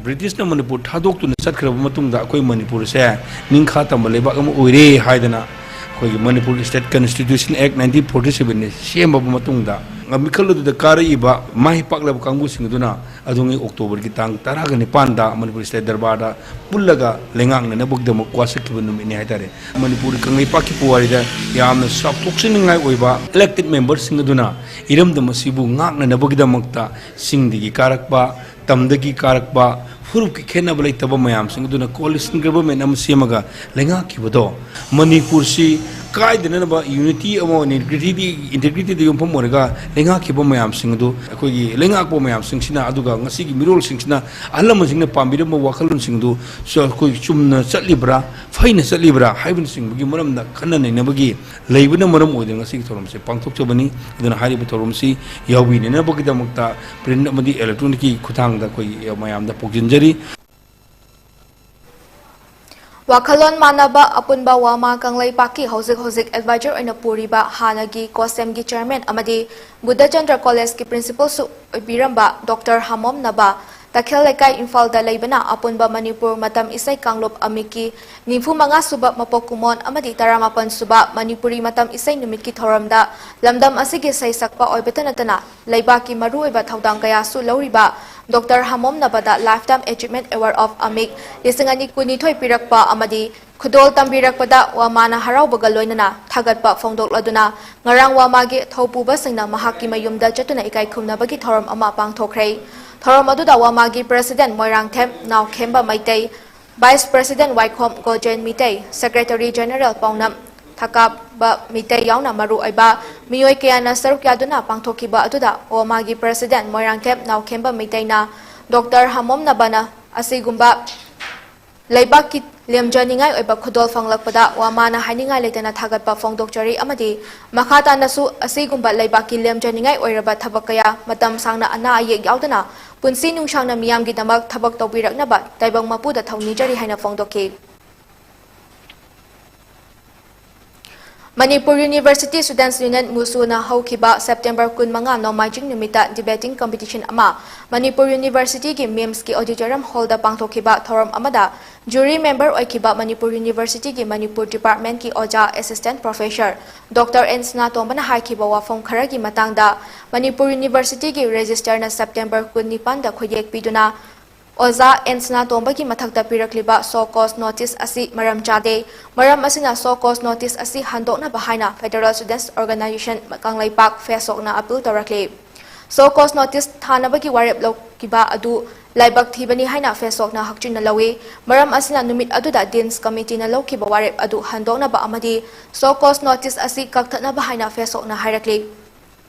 ꯕ꯭ꯔꯤꯇꯤꯁꯅ ꯃꯅꯤꯄꯨꯔ ꯊꯥꯗꯣꯛꯇꯨꯅ ꯆꯠꯈ꯭ꯔꯕ ꯃꯇꯨꯡꯗ ꯑꯩꯈꯣꯏ ꯃꯅꯤꯄꯨꯔꯁꯦ ꯅꯤꯡꯈꯥ ꯇꯝꯕ ꯂꯩꯕꯥꯛ ꯑꯃ ꯑꯣꯏꯔꯦ ꯍꯥꯏꯗꯅ ꯑꯩꯈꯣꯏꯒꯤ Manipur State Constitution Act nineteen forty seven ꯅ ꯁꯦꯝꯃꯕ ꯃꯇꯨꯡꯗ, ꯃꯤꯈꯜ ꯑꯗꯨꯗ ꯀꯥꯔꯛꯏꯕ ꯃꯥꯏ ꯄꯥꯛꯂꯕ ꯀꯥꯡꯕꯨꯁꯤꯡ ꯑꯗꯨꯅ ꯑꯗꯣꯝꯒꯤ ꯑꯣꯛꯇꯣꯕꯔꯒꯤ ꯇꯥꯡ ꯇꯔꯥꯒ ꯅꯤꯄꯥꯟꯗ ꯃꯅꯤꯄꯨꯔ State ꯗꯔꯕꯥꯔꯗ ꯄꯨꯜꯂꯒ ꯂꯩꯉꯥꯛꯅꯅꯕꯒꯤꯗꯃꯛ ꯋꯥꯁꯛꯈꯤꯕ ꯅꯨꯃꯤꯠꯅꯤ ꯍꯥꯏꯇꯥꯔꯦ꯫ ꯃꯅꯤꯄꯨꯔ ꯀꯪꯂꯩꯄꯥꯛꯀꯤ ꯄꯨꯋꯥꯔꯤꯗ ꯌꯥꯝꯅ ꯆꯥꯎꯊꯣꯛꯆꯅꯤꯡꯉꯥꯏ ꯑꯣꯏꯕ elected member ꯁꯤꯡ ꯑꯗꯨꯅ ꯏꯔꯝꯗꯝ ꯑꯁꯤꯕꯨ ꯉꯥꯛꯅꯅꯕꯒꯤꯗꯃꯛꯇ ꯆꯤꯡꯗꯒꯤ ꯀꯥꯔꯛꯄ, ꯇꯝꯗꯒꯤ ꯀꯥꯔꯛꯄ, ꯐꯨꯔꯨꯞꯀꯤ ꯈꯦꯠꯅꯕ ꯂꯩꯇꯕ ꯃꯌꯥꯝꯁꯤꯡ ꯑꯗꯨꯅ coalition government ꯑꯃ ꯁꯦꯝꯃꯒ ꯂꯩꯉꯥꯛꯈꯤꯕꯗꯣ, ꯃꯅꯤꯄꯨꯔꯁꯤ ꯀꯥꯏꯗꯅꯅꯕ unity ꯑꯃ ꯑꯣꯏꯅ integrity, integrity ꯗ ꯌꯨꯝꯐꯝ ꯑꯣꯏꯔꯒ ꯂꯩꯉꯥꯛꯈꯤꯕ ꯃꯌꯥꯝꯁꯤꯡ ꯑꯗꯨ, ꯑꯩꯈꯣꯏꯒꯤ ꯂꯩꯉꯥꯛꯄ ꯃꯌꯥꯝꯁꯤꯡꯁꯤꯅ, ꯑꯗꯨꯒ ꯉꯁꯤꯒꯤ ꯃꯤꯔꯣꯜꯁꯤꯡꯁꯤꯅ, ꯑꯍꯜ ꯂꯃꯟꯁꯤꯡꯅ ꯄꯥꯝꯕꯤꯔꯝꯕ ꯋꯥꯈꯜꯂꯣꯟꯁꯤꯡ ꯑꯗꯨ ꯁ-, ꯑꯩꯈꯣꯏ ꯆꯨꯝꯅ ꯆꯠꯂꯤꯕ꯭ꯔꯥ, ꯐꯩꯅ ꯆꯠꯂꯤꯕ꯭ꯔꯥ ꯍꯥꯏꯕꯅꯆꯤꯡꯕꯒꯤ ꯃꯔꯝꯗ ꯈꯟꯅ ꯅꯩꯅꯕꯒꯤ ꯂꯩꯕꯅ ꯃꯔꯝ ꯑꯣꯏꯗꯨꯅ ꯉꯁꯤꯒꯤ ꯊꯧꯔꯝꯁꯤ ꯄꯥꯡꯊꯣꯛꯆꯕꯅꯤ꯫ ꯑꯗꯨꯅ ꯍꯥꯏꯔꯤꯕ ꯊꯧꯔꯝꯁꯤ ꯌꯥꯎꯕꯤꯅꯅꯕꯒꯤꯗꯃꯛꯇ print ꯑꯃꯗꯤ electronic ꯀꯤ ꯈꯨꯠꯊꯥꯡꯗ ꯑꯩꯈꯣꯏ ꯃꯌꯥꯝꯗ ꯄꯥꯎꯖꯦꯟꯖꯔꯤ꯫ ꯋꯥꯈꯜꯂꯣꯟ ꯃꯥꯟꯅꯕ ꯑꯄꯨꯟꯕ ꯋꯥꯃꯥ ꯀꯪꯂꯩꯄꯥꯛꯀꯤ ꯍꯧꯖꯤꯛ ꯍꯧꯖꯤꯛ advisor ꯑꯣꯏꯅ ꯄꯨꯔꯤꯕ ꯍꯥꯟꯅꯒꯤ ꯀꯣꯁꯦꯝꯒꯤ chairman ꯑꯃꯗꯤ ꯕꯨꯙꯆꯟꯗ꯭ꯔ College ꯀꯤ principal ꯁꯨ ꯑꯣꯏꯕꯤꯔꯝꯕ Doctor ꯍꯥꯃꯣꯝꯅꯕ ꯇꯈꯦꯜ ꯂꯩꯀꯥꯏ ꯏꯝꯐꯥꯜꯗ ꯂꯩꯕꯅ ꯑꯄꯨꯟꯕ ꯃꯅꯤꯄꯨꯔ ꯃꯇꯝ ꯏꯁꯩ ꯀꯥꯡꯂꯨꯞ ꯑꯃꯤꯛꯀꯤ ꯅꯤꯐꯨ ꯃꯉꯥ ꯁꯨꯕ ꯃꯄꯣꯛ ꯀꯨꯝꯑꯣꯟ ꯑꯃꯗꯤ ꯇꯔꯥꯃꯥꯄꯟ ꯁꯨꯕ ꯃꯅꯤꯄꯨꯔꯤ ꯃꯇꯝ ꯏꯁꯩ ꯅꯨꯃꯤꯠꯀꯤ ꯊꯧꯔꯝꯗ ꯂꯝꯗꯝ ꯑꯁꯤꯒꯤ ꯁꯩꯁꯛꯄ ꯑꯣꯏꯕꯇ ꯅꯠꯇꯅ ꯂꯩꯕꯥꯛꯀꯤ ꯃꯔꯨꯑꯣꯏꯕ ꯊꯧꯗꯥꯡ ꯀꯌꯥꯁꯨ ꯂꯧꯔꯤꯕ Doctor ꯍꯥꯃꯣꯝꯅꯕꯗ Lifetime Achievement Award of ꯑꯃꯤꯛ ꯂꯤꯁꯤꯡ ꯑꯅꯤ ꯀꯨꯟꯅꯤꯊꯣꯏ ꯄꯤꯔꯛꯄ ꯑꯃꯗꯤ ꯈꯨꯗꯣꯜ ꯇꯝꯕꯤꯔꯛꯄꯗ ꯋꯥꯃꯥꯅ ꯍꯔꯥꯎꯕꯒ ꯂꯣꯏꯅꯅ ꯊꯥꯒꯠꯄ ꯐꯣꯡꯗꯣꯛꯂꯗꯨꯅ ꯉꯔꯥꯡ ꯋꯥꯃꯥꯒꯤ ꯊꯧꯄꯨꯕꯁꯤꯡꯅ ꯃꯍꯥꯛꯀꯤ ꯃꯌꯨꯝꯗ ꯆꯠꯇꯨꯅ ꯏꯀꯥꯏ ꯈꯨꯝꯅꯕꯒꯤ ꯊꯧꯔꯝ ꯑꯃ ꯄꯥꯡꯊꯣꯛꯈ꯭ꯔꯦ꯫ ꯊꯧꯔꯝ ꯑꯗꯨꯗ ꯋꯥꯃꯥꯒꯤ president Moirangthem ꯅꯥꯎꯈꯦꯝꯕ Meitei, vice president ꯋꯥꯏꯈꯣꯝ ꯒꯣꯖꯦꯟ ꯃꯤꯇꯩ, secretary general ꯄꯥꯎꯅꯝ ꯊꯀꯥꯕ ꯃꯤꯇꯩ ꯌꯥꯎꯅ ꯃꯔꯨꯑꯣꯏꯕ ꯃꯤꯑꯣꯏ ꯀꯌꯥꯅ ꯁꯔꯨꯛ ꯌꯥꯗꯨꯅ ꯄꯥꯡꯊꯣꯛꯈꯤꯕ ꯑꯗꯨꯗ ꯋꯥꯃꯥꯒꯤ president ꯃꯣꯏꯔꯥꯡꯊꯦꯝ ꯅꯥꯎꯈꯦꯝꯕ ꯃꯤꯇꯩꯅ Doctor ꯍꯥꯃꯣꯝꯅꯕꯅ ꯑꯁꯤꯒꯨꯝꯕ ꯂꯩꯕꯥꯛꯀꯤ ꯂꯦꯝꯖꯅꯤꯡꯉꯥꯏ ꯑꯣꯏꯕ ꯈꯨꯗꯣꯜ ꯐꯪꯂꯛꯄꯗ ꯋꯥꯃꯥꯅ ꯍꯥꯏꯅꯤꯡꯉꯥꯏ ꯂꯩꯇꯅ ꯊꯥꯒꯠꯄ ꯐꯣꯡꯗꯣꯛꯆꯔꯤ ꯑꯃꯗꯤ ꯃꯈꯥ ꯇꯥꯅꯁꯨ ꯑꯁꯤꯒꯨꯝꯕ ꯂꯩꯕꯥꯛꯀꯤ ꯂꯦꯝꯖꯅꯤꯡꯉꯥꯏ ꯑꯣꯏꯔꯕ ꯊꯕꯛ ꯀꯌꯥ ꯃꯇꯝ ꯁꯥꯡꯅ ꯑꯅꯥ ꯑꯌꯦꯛ ꯌꯥꯎꯗꯅ ꯄꯨꯟꯁꯤ ꯅꯨꯡꯁꯥꯡꯅ ꯃꯤꯌꯥꯝꯒꯤꯗꯃꯛ ꯊꯕꯛ ꯇꯧꯕꯤꯔꯛꯅꯕ ꯇꯥꯏꯕꯪ ꯃꯄꯨꯗ ꯊꯧꯅꯤꯖꯔꯤ ꯍꯥꯏꯅ ꯐꯣꯡꯗꯣꯛꯈꯤ꯫ ꯃꯅꯤꯄꯨꯔ University Students Union ꯃꯨꯁꯨꯅ ꯍꯧꯈꯤꯕ September ꯀꯨꯟꯃꯉꯥ ꯅꯣꯡꯃꯥꯏꯖꯤꯡ ꯅꯨꯃꯤꯠꯇ debating competition ꯑꯃ ꯃꯅꯤꯄꯨꯔ University ꯒꯤ MIMS ꯀꯤ auditorium hall ꯗ ꯄꯥꯡꯊꯣꯛꯈꯤꯕ ꯊꯧꯔꯝ ꯑꯃꯗ jury member ꯑꯣꯏꯈꯤꯕ ꯃꯅꯤꯄꯨꯔ University ꯒꯤ ꯃꯅꯤꯄꯨꯔ department ꯀꯤ ꯑꯣꯖꯥ assistant professor Doctor ꯑꯦꯟ ꯁꯅꯥꯇꯣꯝꯕꯅ ꯍꯥꯏꯈꯤꯕ ꯋꯥꯐꯝ ꯈꯔꯒꯤ ꯃꯇꯥꯡꯗ ꯃꯅꯤꯄꯨꯔ University ꯒꯤ registrar ꯅ September ꯀꯨꯟꯅꯤꯄꯥꯟꯗ ꯈꯨꯠꯌꯦꯛ ꯄꯤꯗꯨꯅ ꯑꯣꯖꯥ ꯑꯦꯟ ꯁꯅꯥꯇꯣꯝꯕꯒꯤ ꯃꯊꯛꯇ ꯄꯤꯔꯛꯂꯤꯕ show cause notice ꯑꯁꯤ ꯃꯔꯝ ꯆꯥꯗꯦ꯫ ꯃꯔꯝ ꯑꯁꯤꯅ show cause notice ꯑꯁꯤ ꯍꯟꯗꯣꯛꯅꯕ ꯍꯥꯏꯅ Federal Students Organization Kangleipak, ꯐꯦꯁꯣꯛꯅ appeal ꯇꯧꯔꯛꯂꯤ꯫ Show cause notice ꯊꯥꯅꯕꯒꯤ ꯋꯥꯔꯦꯞ ꯂꯧꯈꯤꯕ ꯑꯗꯨ ꯂꯥꯏꯕꯛ ꯊꯤꯕꯅꯤ ꯍꯥꯏꯅ ꯐꯦꯁꯣꯛꯅ ꯍꯛꯆꯤꯟꯅ ꯂꯧꯏ꯫ ꯃꯔꯝ ꯑꯁꯤꯅ ꯅꯨꯃꯤꯠ ꯑꯗꯨꯗ Deans Committee ꯅ ꯂꯧꯈꯤꯕ ꯋꯥꯔꯦꯞ ꯑꯗꯨ ꯍꯟꯗꯣꯛꯅꯕ ꯑꯃꯗꯤ show cause notice ꯑꯁꯤ ꯀꯛꯊꯠꯅꯕ ꯍꯥꯏꯅ ꯐꯦꯁꯣꯛꯅ ꯍꯥꯏꯔꯛꯂꯤ꯫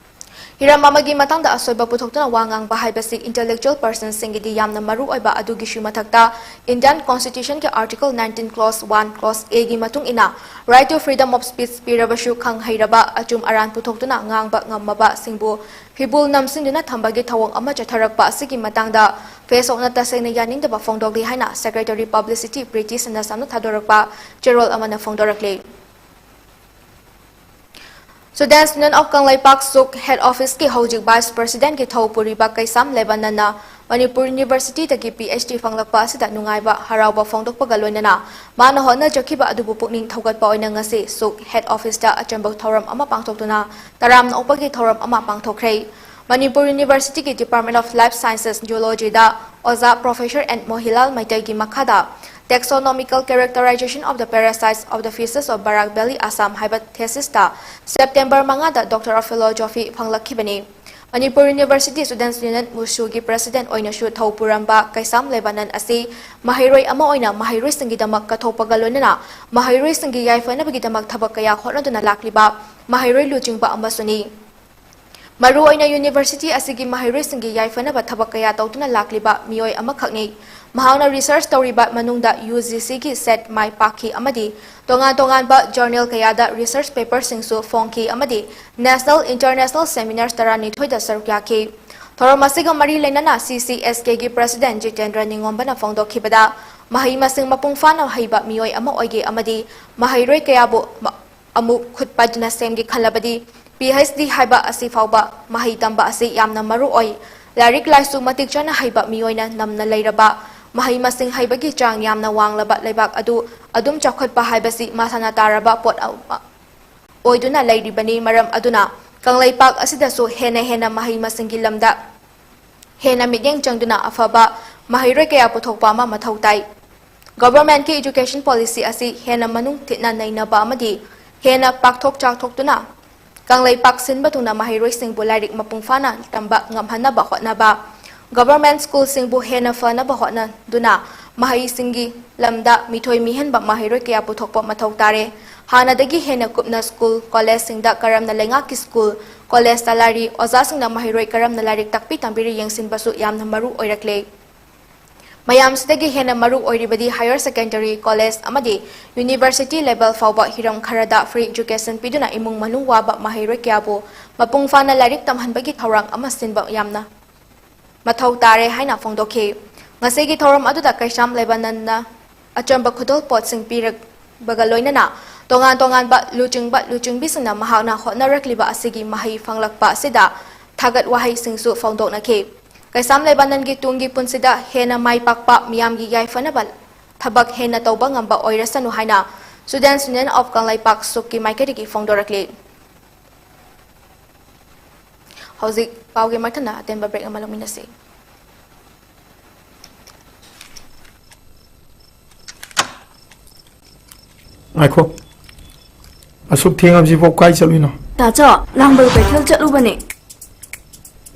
ꯍꯤꯔꯝ ꯑꯃꯒꯤ ꯃꯇꯥꯡꯗ ꯑꯁꯣꯏꯕ ꯄꯨꯊꯣꯛꯇꯨꯅ ꯋꯥ ꯉꯥꯡꯕ ꯍꯥꯏꯕꯁꯤ intellectual person ꯁꯤꯡꯒꯤꯗꯤ ꯌꯥꯝꯅ ꯃꯔꯨ ꯑꯣꯏꯕ꯫ ꯑꯗꯨꯒꯤꯁꯨ ꯃꯊꯛꯇ Indian Constitution ꯒꯤ Article nineteen Clause one, Clause A ꯒꯤ ꯃꯇꯨꯡ ꯏꯟꯅ right to freedom of speech ꯄꯤꯔꯕꯁꯨ ꯈꯪ ꯍꯩꯔꯕ ꯑꯆꯨꯝ ꯑꯔꯥꯟ ꯄꯨꯊꯣꯛꯇꯨꯅ ꯉꯥꯡꯕ ꯉꯝꯃꯕꯁꯤꯡꯕꯨ ꯐꯤꯕꯨꯜ ꯅꯝꯁꯤꯟꯗꯨꯅ ꯊꯝꯕꯒꯤ ꯊꯧꯑꯣꯡ ꯑꯃ ꯆꯠꯊꯔꯛꯄ ꯑꯁꯤꯒꯤ ꯃꯇꯥꯡꯗ ꯐꯦꯁꯕꯨꯛꯅ ꯇꯁꯦꯡꯅ ꯌꯥꯅꯤꯡꯗꯕ ꯐꯣꯡꯗꯣꯛꯂꯤ ꯍꯥꯏꯅ Secretary Publicity Preeti Sanasamꯅ ꯊꯥꯗꯣꯔꯛꯄ ꯆꯦꯔꯣꯜ ꯑꯃꯅ ꯐꯣꯡꯗꯣꯔꯛꯂꯤ꯫ Students Union of ꯀꯪꯂꯩꯄꯥꯛ ꯁꯨꯛ Head Officeꯀꯤ ꯍꯧꯖꯤꯛ Vice Presidentꯀꯤ ꯊꯧ ꯄꯨꯔꯤꯕ ꯀꯩꯁꯥꯝ ꯂꯩꯕꯅꯟꯅ ꯃꯅꯤꯄꯨꯔ Universityꯗꯒꯤ PhD ꯐꯪꯂꯛꯄ ꯑꯁꯤꯗ ꯅꯨꯡꯉꯥꯏꯕ ꯍꯔꯥꯎꯕ ꯐꯣꯡꯗꯣꯛꯄꯒ ꯂꯣꯏꯅꯅ ꯃꯥꯅ ꯍꯣꯠꯅꯖꯈꯤꯕ ꯑꯗꯨꯕꯨ ꯄꯨꯛꯅꯤꯡ ꯊꯧꯒꯠꯄ ꯑꯣꯏꯅ ꯉꯁꯤ ꯁꯨꯛ Head Officeꯇ ꯑꯆꯝꯕ ꯊꯧꯔꯝ ꯑꯃ ꯄꯥꯡꯊꯣꯛꯇꯨꯅ ꯇꯔꯥꯝꯅ ꯑꯣꯛꯄꯒꯤ ꯊꯧꯔꯝ ꯑꯃ ꯄꯥꯡꯊꯣꯛꯈ꯭ꯔꯦ꯫ Manipur Universityꯒꯤ Department of Life Sciences Geologyꯗ ꯑꯣꯖꯥ Professor N ꯃꯣꯍꯤꯂꯥꯜ ꯃꯩꯇꯩꯒꯤ ꯃꯈꯥꯗ Taxonomical Characterization of the Parasites of the Fishes of Barak Valley, Assam ꯍꯥꯏꯕ thesisꯇ September ꯃꯉꯥꯗ Doctor of Philosophy ꯐꯪꯂꯛꯈꯤꯕꯅꯤ꯫ Manipur University Students Union ꯃꯨꯁꯨꯒꯤ President ꯑꯣꯏꯅꯁꯨ ꯊꯧ ꯄꯨꯔꯝꯕ ꯀꯩꯁꯥꯝ ꯂꯩꯕꯅꯟ ꯑꯁꯤ ꯃꯍꯩꯔꯣꯏ ꯑꯃ ꯑꯣꯏꯅ ꯃꯍꯩꯔꯣꯏꯁꯤꯡꯒꯤꯗꯃꯛ ꯀꯠꯊꯣꯛꯄꯒ ꯂꯣꯏꯅꯅ ꯃꯍꯩꯔꯣꯏꯁꯤꯡꯒꯤ ꯌꯥꯏꯐꯅꯕꯒꯤꯗꯃꯛ ꯊꯕꯛ ꯀꯌꯥ ꯍꯣꯠꯅꯗꯨꯅ ꯂꯥꯛꯂꯤꯕ ꯃꯍꯩꯔꯣꯏ ꯂꯨꯆꯤꯡꯕ ꯑꯃꯁꯨꯅꯤ꯫ ꯃꯔꯨꯑꯣꯏꯅ University ꯑꯁꯤꯒꯤ ꯃꯍꯩꯔꯣꯏꯁꯤꯡꯒꯤ ꯌꯥꯏꯐꯅꯕ ꯊꯕꯛ ꯀꯌꯥ ꯇꯧꯗꯨꯅ ꯂꯥꯛꯂꯤꯕ ꯃꯤꯑꯣꯏ ꯑꯃꯈꯛꯅꯤ꯫ ꯃꯍꯥꯛꯅ research ꯇꯧꯔꯤꯕ ꯃꯅꯨꯡꯗ UGCꯒꯤ set ꯃꯥꯏ ꯄꯥꯛꯈꯤ ꯑꯃꯗꯤ ꯇꯣꯉꯥꯟ ꯇꯣꯉꯥꯟꯕ journal ꯀꯌꯥꯗ research paperꯁꯤꯡꯁꯨ ꯐꯣꯡꯈꯤ ꯑꯃꯗꯤ national, international seminars ꯇꯔꯥꯅꯤꯊꯣꯏꯗ ꯁꯔꯨꯛ ꯌꯥꯈꯤ꯫ ꯊꯧꯔꯝ ꯑꯁꯤꯒ ꯃꯔꯤ ꯂꯩꯅꯅ CCSKꯒꯤ President ꯖꯤꯇꯦꯟꯗ꯭ꯔ ꯅꯤꯉꯣꯝꯕꯅ ꯐꯣꯡꯗꯣꯛꯈꯤꯕꯗ, ꯃꯍꯩ ꯃꯁꯤꯡ ꯃꯄꯨꯡ ꯐꯥꯅ ꯍꯩꯕ ꯃꯤꯑꯣꯏ ꯑꯃ ꯑꯣꯏꯒꯦ ꯑꯃꯗꯤ ꯃꯍꯩꯔꯣꯏ ꯀꯌꯥꯕꯨ ꯃ-, ꯑꯃꯨꯛ ꯈꯨꯠ ꯄꯥꯏꯗꯨꯅ ꯁꯦꯝꯒꯦ ꯈꯜꯂꯕꯗꯤ PhD ꯍꯥꯏꯕ ꯑꯁꯤ ꯐꯥꯎꯕ ꯃꯍꯩ ꯇꯝꯕ ꯑꯁꯤ ꯌꯥꯝꯅ ꯃꯔꯨ ꯑꯣꯏ꯫ ꯂꯥꯏꯔꯤꯛ ꯂꯥꯏꯁꯨ ꯃꯇꯤꯛ ꯆꯥꯅ ꯍꯩꯕ ꯃꯤꯑꯣꯏꯅ ꯅꯝꯅ ꯂꯩꯔꯕ, ꯃꯍꯩ ꯃꯁꯤꯡ ꯍꯩꯕꯒꯤ ꯆꯥꯡ ꯌꯥꯝꯅ ꯋꯥꯡꯂꯕ ꯂꯩꯕꯥꯛ ꯑꯗꯨ ꯑꯗꯨꯝ ꯆꯥꯎꯈꯠꯄ ꯍꯥꯏꯕꯁꯤ ꯃꯁꯥꯅ ꯇꯥꯔꯕ ꯄꯣꯠ ꯑꯃ ꯑꯣꯏꯗꯨꯅ ꯂꯩꯔꯤꯕꯅꯤ꯫ ꯃꯔꯝ ꯑꯗꯨꯅ ꯀꯪꯂꯩꯄꯥꯛ ꯑꯁꯤꯗꯁꯨ ꯍꯦꯟꯅ ꯍꯦꯟꯅ ꯃꯍꯩ ꯃꯁꯤꯡꯒꯤ ꯂꯝꯗ ꯍꯦꯟꯅ ꯃꯤꯠꯌꯦꯡ ꯆꯪꯗꯨꯅ ꯑꯐꯕ ꯃꯍꯩꯔꯣꯏ ꯀꯌꯥ ꯄꯨꯊꯣꯛꯄ ꯑꯃ ꯃꯊꯧ ꯇꯥꯏ꯫ Governmentꯀꯤ education policy ꯑꯁꯤ ꯍꯦꯟꯅ ꯃꯅꯨꯡ ꯊꯤꯠꯅ ꯅꯩꯅꯕ ꯑꯃꯗꯤ ꯍꯦꯟꯅ ꯄꯥꯛꯊꯣꯛ ꯆꯥꯎꯊꯣꯛꯇꯨꯅ ꯀꯪꯂꯩꯄꯥꯛ ꯁꯤꯟꯕ ꯊꯨꯡꯅ ꯃꯍꯩꯔꯣꯏꯁꯤꯡꯕꯨ ꯂꯥꯏꯔꯤꯛ ꯃꯄꯨꯡ ꯐꯥꯅ ꯇꯝꯕ ꯉꯝꯍꯟꯅꯕ ꯍꯣꯠꯅꯕ, government schoolꯁꯤꯡꯕꯨ ꯍꯦꯟꯅ ꯐꯅꯕ ꯍꯣꯠꯅꯗꯨꯅ ꯃꯍꯩꯁꯤꯡꯒꯤ ꯂꯝꯗ ꯃꯤꯊꯣꯏ ꯃꯤꯍꯦꯟꯕ ꯃꯍꯩꯔꯣꯏ ꯀꯌꯥ ꯄꯨꯊꯣꯛꯄ ꯃꯊꯧ ꯇꯥꯔꯦ꯫ ꯍꯥꯟꯅꯗꯒꯤ ꯍꯦꯟꯅ ꯀꯨꯞꯅ school, collegeꯁꯤꯡꯗ ꯀꯔꯝꯅ ꯂꯩꯉꯥꯛꯀꯤ school, collegeꯇ ꯂꯥꯏꯔꯤ, ꯑꯣꯖꯥꯁꯤꯡꯅ ꯃꯍꯩꯔꯣꯏ ꯀꯔꯝꯅ ꯂꯥꯏꯔꯤꯛ ꯇꯥꯛꯄꯤ ꯇꯝꯕꯤꯔꯤ ꯌꯦꯡꯁꯤꯟꯕꯁꯨ ꯌꯥꯝꯅ ꯃꯔꯨ ꯑꯣꯏꯔꯛꯂꯦ꯫ ꯃꯌꯥꯝꯁꯤꯗꯒꯤ ꯍꯦꯟꯅ ꯃꯔꯨ ꯑꯣꯏꯔꯤꯕꯗꯤ higher secondary, college ꯑꯃꯗꯤ university level ꯐꯥꯎꯕ ꯍꯤꯔꯝ ꯈꯔꯗ free education ꯄꯤꯗꯨꯅ ꯏꯃꯨꯡ ꯃꯅꯨꯡ ꯋꯥꯕ ꯃꯍꯩꯔꯣꯏ ꯀꯌꯥꯕꯨ ꯃꯄꯨꯡ ꯐꯥꯅ ꯂꯥꯏꯔꯤꯛ ꯇꯝꯍꯟꯕꯒꯤ ꯊꯧꯔꯥꯡ ꯑꯃ ꯁꯤꯟꯕ ꯌꯥꯝꯅ ꯃꯊꯧ ꯇꯥꯔꯦ ꯍꯥꯏꯅ ꯐꯣꯡꯗꯣꯛꯈꯤ꯫ ꯉꯁꯤꯒꯤ ꯊꯧꯔꯝ ꯑꯗꯨꯗ ꯀꯩꯁꯥꯝ ꯂꯩꯕꯥꯅꯟꯗꯅ ꯑꯆꯝꯕ ꯈꯨꯗꯣꯜꯄꯣꯠꯁꯤꯡ ꯄꯤꯔꯛꯄꯒ ꯂꯣꯏꯅꯅ ꯇꯣꯉꯥꯟ ꯇꯣꯉꯥꯟꯕ ꯂꯨꯆꯤꯡꯕ ꯂꯨꯆꯤꯡꯕꯤꯁꯤꯡꯅ ꯃꯍꯥꯛꯅ ꯍꯣꯠꯅꯔꯛꯂꯤꯕ ꯑꯁꯤꯒꯤ ꯃꯍꯩ ꯐꯪꯂꯛꯄ ꯑꯁꯤꯗ ꯊꯥꯒꯠ ꯋꯥꯍꯩꯁꯤꯡꯁꯨ ꯐꯣꯡꯗꯣꯛꯅꯈꯤ꯫ ꯀꯩꯁꯥꯝ ꯂꯩꯕꯥꯅꯟꯒꯤ ꯇꯨꯡꯒꯤ ꯄꯨꯟꯁꯤꯗ ꯍꯦꯟꯅ ꯃꯥꯏ ꯄꯥꯛꯄ, ꯃꯤꯌꯥꯝꯒꯤ ꯌꯥꯏꯐꯅꯕ ꯊꯕꯛ ꯍꯦꯟꯅ ꯇꯧꯕ ꯉꯝꯕ ꯑꯣꯏꯔꯁꯅꯨ ꯍꯥꯏꯅ Students Union of ꯀꯪꯂꯩꯄꯥꯛ ꯁꯨꯛꯀꯤ ꯃꯥꯏꯀꯩꯗꯒꯤ ꯐꯣꯡꯗꯣꯔꯛꯂꯤ꯫ ꯍꯧꯖꯤꯛ ꯄꯥꯎꯒꯤ ꯃꯊꯪꯗ ꯑꯇꯦꯟꯕ break ꯑꯃ ꯂꯧꯃꯤꯟꯅꯁꯤ꯫ ꯉꯥꯏꯈꯣ꯫ ꯑꯁꯨꯛ ꯊꯦꯡꯉꯕꯁꯤꯕꯣ ꯀꯥꯏ ꯆꯠꯂꯨꯏꯅꯣ? ꯇꯥꯆꯧ, ꯂꯥꯡꯕꯜ ꯀꯩꯊꯦꯜ ꯆꯠꯂꯨꯕꯅꯦ꯫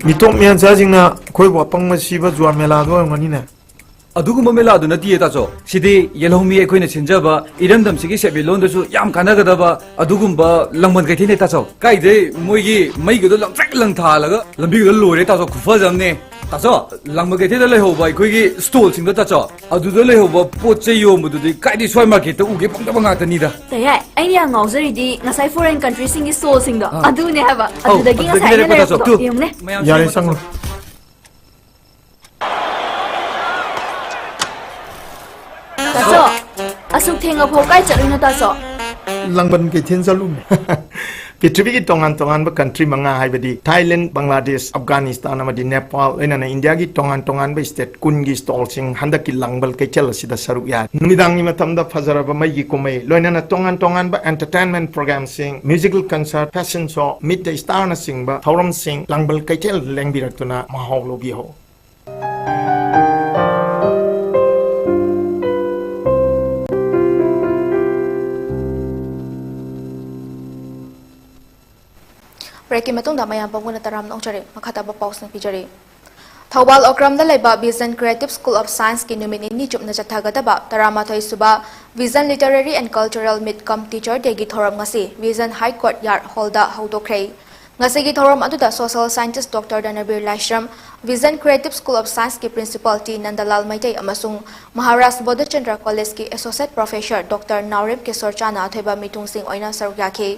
ꯃꯤꯇꯣꯞ ꯃꯌꯥꯟꯆꯥꯁꯤꯡꯅ ꯑꯩꯈꯣꯏꯕꯨ ꯑꯄꯪꯕ ꯁꯤꯕ ꯖꯨꯋꯥꯔ ꯃꯦꯂꯥꯗꯣ ꯑꯣꯏꯔꯝꯒꯅꯤꯅꯦ꯫ ꯑꯗꯨꯒꯨꯝꯕ ꯃꯦꯂꯥꯗꯨ ꯅꯠꯇꯤꯌꯦ ꯇꯥꯆꯧ꯫ ꯁꯤꯗꯤ ꯌꯦꯜꯍꯧꯃꯤ ꯑꯩꯈꯣꯏꯅ ꯁꯤꯟꯖꯕ ꯏꯔꯝꯗꯝꯁꯤꯒꯤ ꯁꯦꯟꯃꯤꯠꯂꯣꯟꯗꯁꯨ ꯌꯥꯝ ꯀꯥꯟꯅꯒꯗꯕ ꯑꯗꯨꯒꯨꯝꯕ ꯂꯥꯡꯕꯟ ꯀꯩꯊꯦꯜꯅꯦ ꯇꯥꯆꯧ꯫ ꯀꯥꯏꯗꯩ ꯃꯣꯏꯒꯤ ꯃꯩꯒꯗꯣ ꯂꯪꯇ꯭ꯔꯤꯛ ꯂꯪꯊꯥꯜꯂꯒ ꯂꯝꯕꯤꯒꯗꯣ ꯂꯣꯏꯔꯦ ꯇꯥꯆꯧ, ꯈꯨꯐꯖ ꯑꯃꯅꯦ꯫ ꯇꯥꯆꯧ, ꯂꯥꯡꯕꯟ ꯀꯩꯊꯦꯜꯗ ꯂꯩꯍꯧꯕ ꯑꯩꯈꯣꯏꯒꯤ stallꯁꯤꯡꯗꯣ ꯇꯥꯆꯧ, ꯑꯗꯨꯗ ꯂꯩꯍꯧꯕ ꯄꯣꯠ ꯆꯩ ꯌꯣꯟꯕꯗꯨꯗꯤ ꯀꯥꯏꯗꯩ supermarketꯇ ꯎꯒꯦ ꯐꯪꯗꯕ ꯉꯥꯛꯇꯅꯤꯗ꯫ ꯇꯌꯥꯏ, ꯑꯩꯅ ꯌꯥꯝ ꯉꯥꯎꯖꯔꯤꯗꯤ ꯉꯁꯥꯏ foreign countryꯁꯤꯡꯒꯤ stallꯁꯤꯡꯗꯣ ꯑꯥ꯫ ꯑꯗꯨꯅꯦ ꯍꯥꯏꯕ꯫ ꯑꯧ, ꯑꯗꯨꯗꯒꯤ ꯑꯗꯨꯗꯒꯤ ꯉꯁꯥꯏ ꯑꯩꯅ ꯂꯩꯔꯛꯄ ꯇꯥꯆꯧ꯫ ꯂꯩꯔꯛꯄꯗꯣ ꯇꯨ꯫ ꯌꯦꯡꯉꯨꯅꯦ꯫ ꯃꯌꯥꯝ ꯌꯥꯔꯦ, ꯆꯪꯉꯣ꯫ ꯇꯥꯆꯧ, ꯑꯁꯨꯛ ꯊꯦꯡꯉꯐꯥꯎ ꯀꯥꯏ ꯆꯠꯂꯨꯏꯅꯣ ꯇꯥꯆꯧ? ꯂꯥꯡꯕꯟ ꯀꯩꯊꯦꯜ ꯆꯠꯂꯨꯕꯅꯦ꯫ ꯄ꯭ꯔꯤꯊꯤꯕꯤꯒꯤ ꯇꯣꯉꯥꯟ ꯇꯣꯉꯥꯟꯕ country ꯃꯉꯥ ꯍꯥꯏꯕꯗꯤ Thailand, Bangladesh, Afghanistan ꯑꯃꯗꯤ Nepal ꯂꯣꯏꯅꯅ ꯏꯟꯗꯤꯌꯥꯒꯤ ꯇꯣꯉꯥꯟ ꯇꯣꯉꯥꯟꯕ state ꯀꯨꯟꯒꯤ stallꯁꯤꯡ ꯍꯟꯗꯛꯀꯤ ꯂꯥꯡꯕꯜ ꯀꯩꯊꯦꯜ ꯑꯁꯤꯗ ꯁꯔꯨꯛ ꯌꯥꯔꯤ꯫ ꯅꯨꯃꯤꯗꯥꯡꯒꯤ ꯃꯇꯝꯗ ꯐꯖꯔꯕ ꯃꯩꯒꯤ ꯀꯨꯝꯍꯩ, ꯂꯣꯏꯅꯅ ꯇꯣꯉꯥꯟ ꯇꯣꯉꯥꯟꯕ entertainment programꯁꯤꯡ, musical concert, fashion show, meet the starꯅꯆꯤꯡꯕ ꯊꯧꯔꯝꯁꯤꯡ ꯂꯥꯡꯕꯜ ꯀꯩꯊꯦꯜꯗ ꯂꯦꯡꯕꯤꯔꯛꯇꯨꯅ ꯃꯍꯥꯎ ꯂꯧꯕꯤꯍꯧ꯫ Breakꯀꯤ ꯃꯇꯨꯡꯗ ꯃꯌꯥꯝ ꯄꯨꯝꯅ ꯇꯔꯥꯝꯅ ꯑꯣꯛꯆꯔꯤ꯫ ꯃꯈꯥ ꯇꯥꯕ ꯄꯥꯎꯁꯤꯡ ꯄꯤꯖꯔꯤ꯫ ꯊꯧꯕꯥꯜ ꯑꯣꯀ꯭ꯔꯝꯗ ꯂꯩꯕ Vision Creative School of Scienceꯀꯤ ꯅꯨꯃꯤꯠ ꯅꯤꯅꯤ ꯆꯨꯞꯅ ꯆꯠꯊꯒꯗꯕ ꯇꯔꯥꯃꯥꯊꯣꯏ ꯁꯨꯕ Vision Literary and Cultural Meet cum Teacher Dayꯒꯤ ꯊꯧꯔꯝ ꯉꯁꯤ Vision High Court Yard Hallꯗ ꯍꯧꯗꯣꯛꯈ꯭ꯔꯦ꯫ ꯉꯁꯤꯒꯤ ꯊꯧꯔꯝ ꯑꯗꯨꯗ Social Scientist Doctor Dhanabir Laishram, Vision Creative School of Scienceꯀꯤ Principal ꯇꯤ ꯅꯟꯗꯂꯥꯜ ꯃꯩꯇꯩ ꯑꯃꯁꯨꯡ ꯃꯍꯥꯔꯥꯖ ꯕꯣꯙꯆꯟꯗ꯭ꯔ Collegeꯀꯤ Associate Professor Doctor ꯅꯥꯎꯔꯦꯝ ꯀꯤꯁꯣꯔ ꯆꯥꯅ ꯑꯊꯣꯏꯕ ꯃꯤꯊꯨꯡꯁꯤꯡ ꯑꯣꯏꯅ ꯁꯔꯨꯛ ꯌꯥꯈꯤ꯫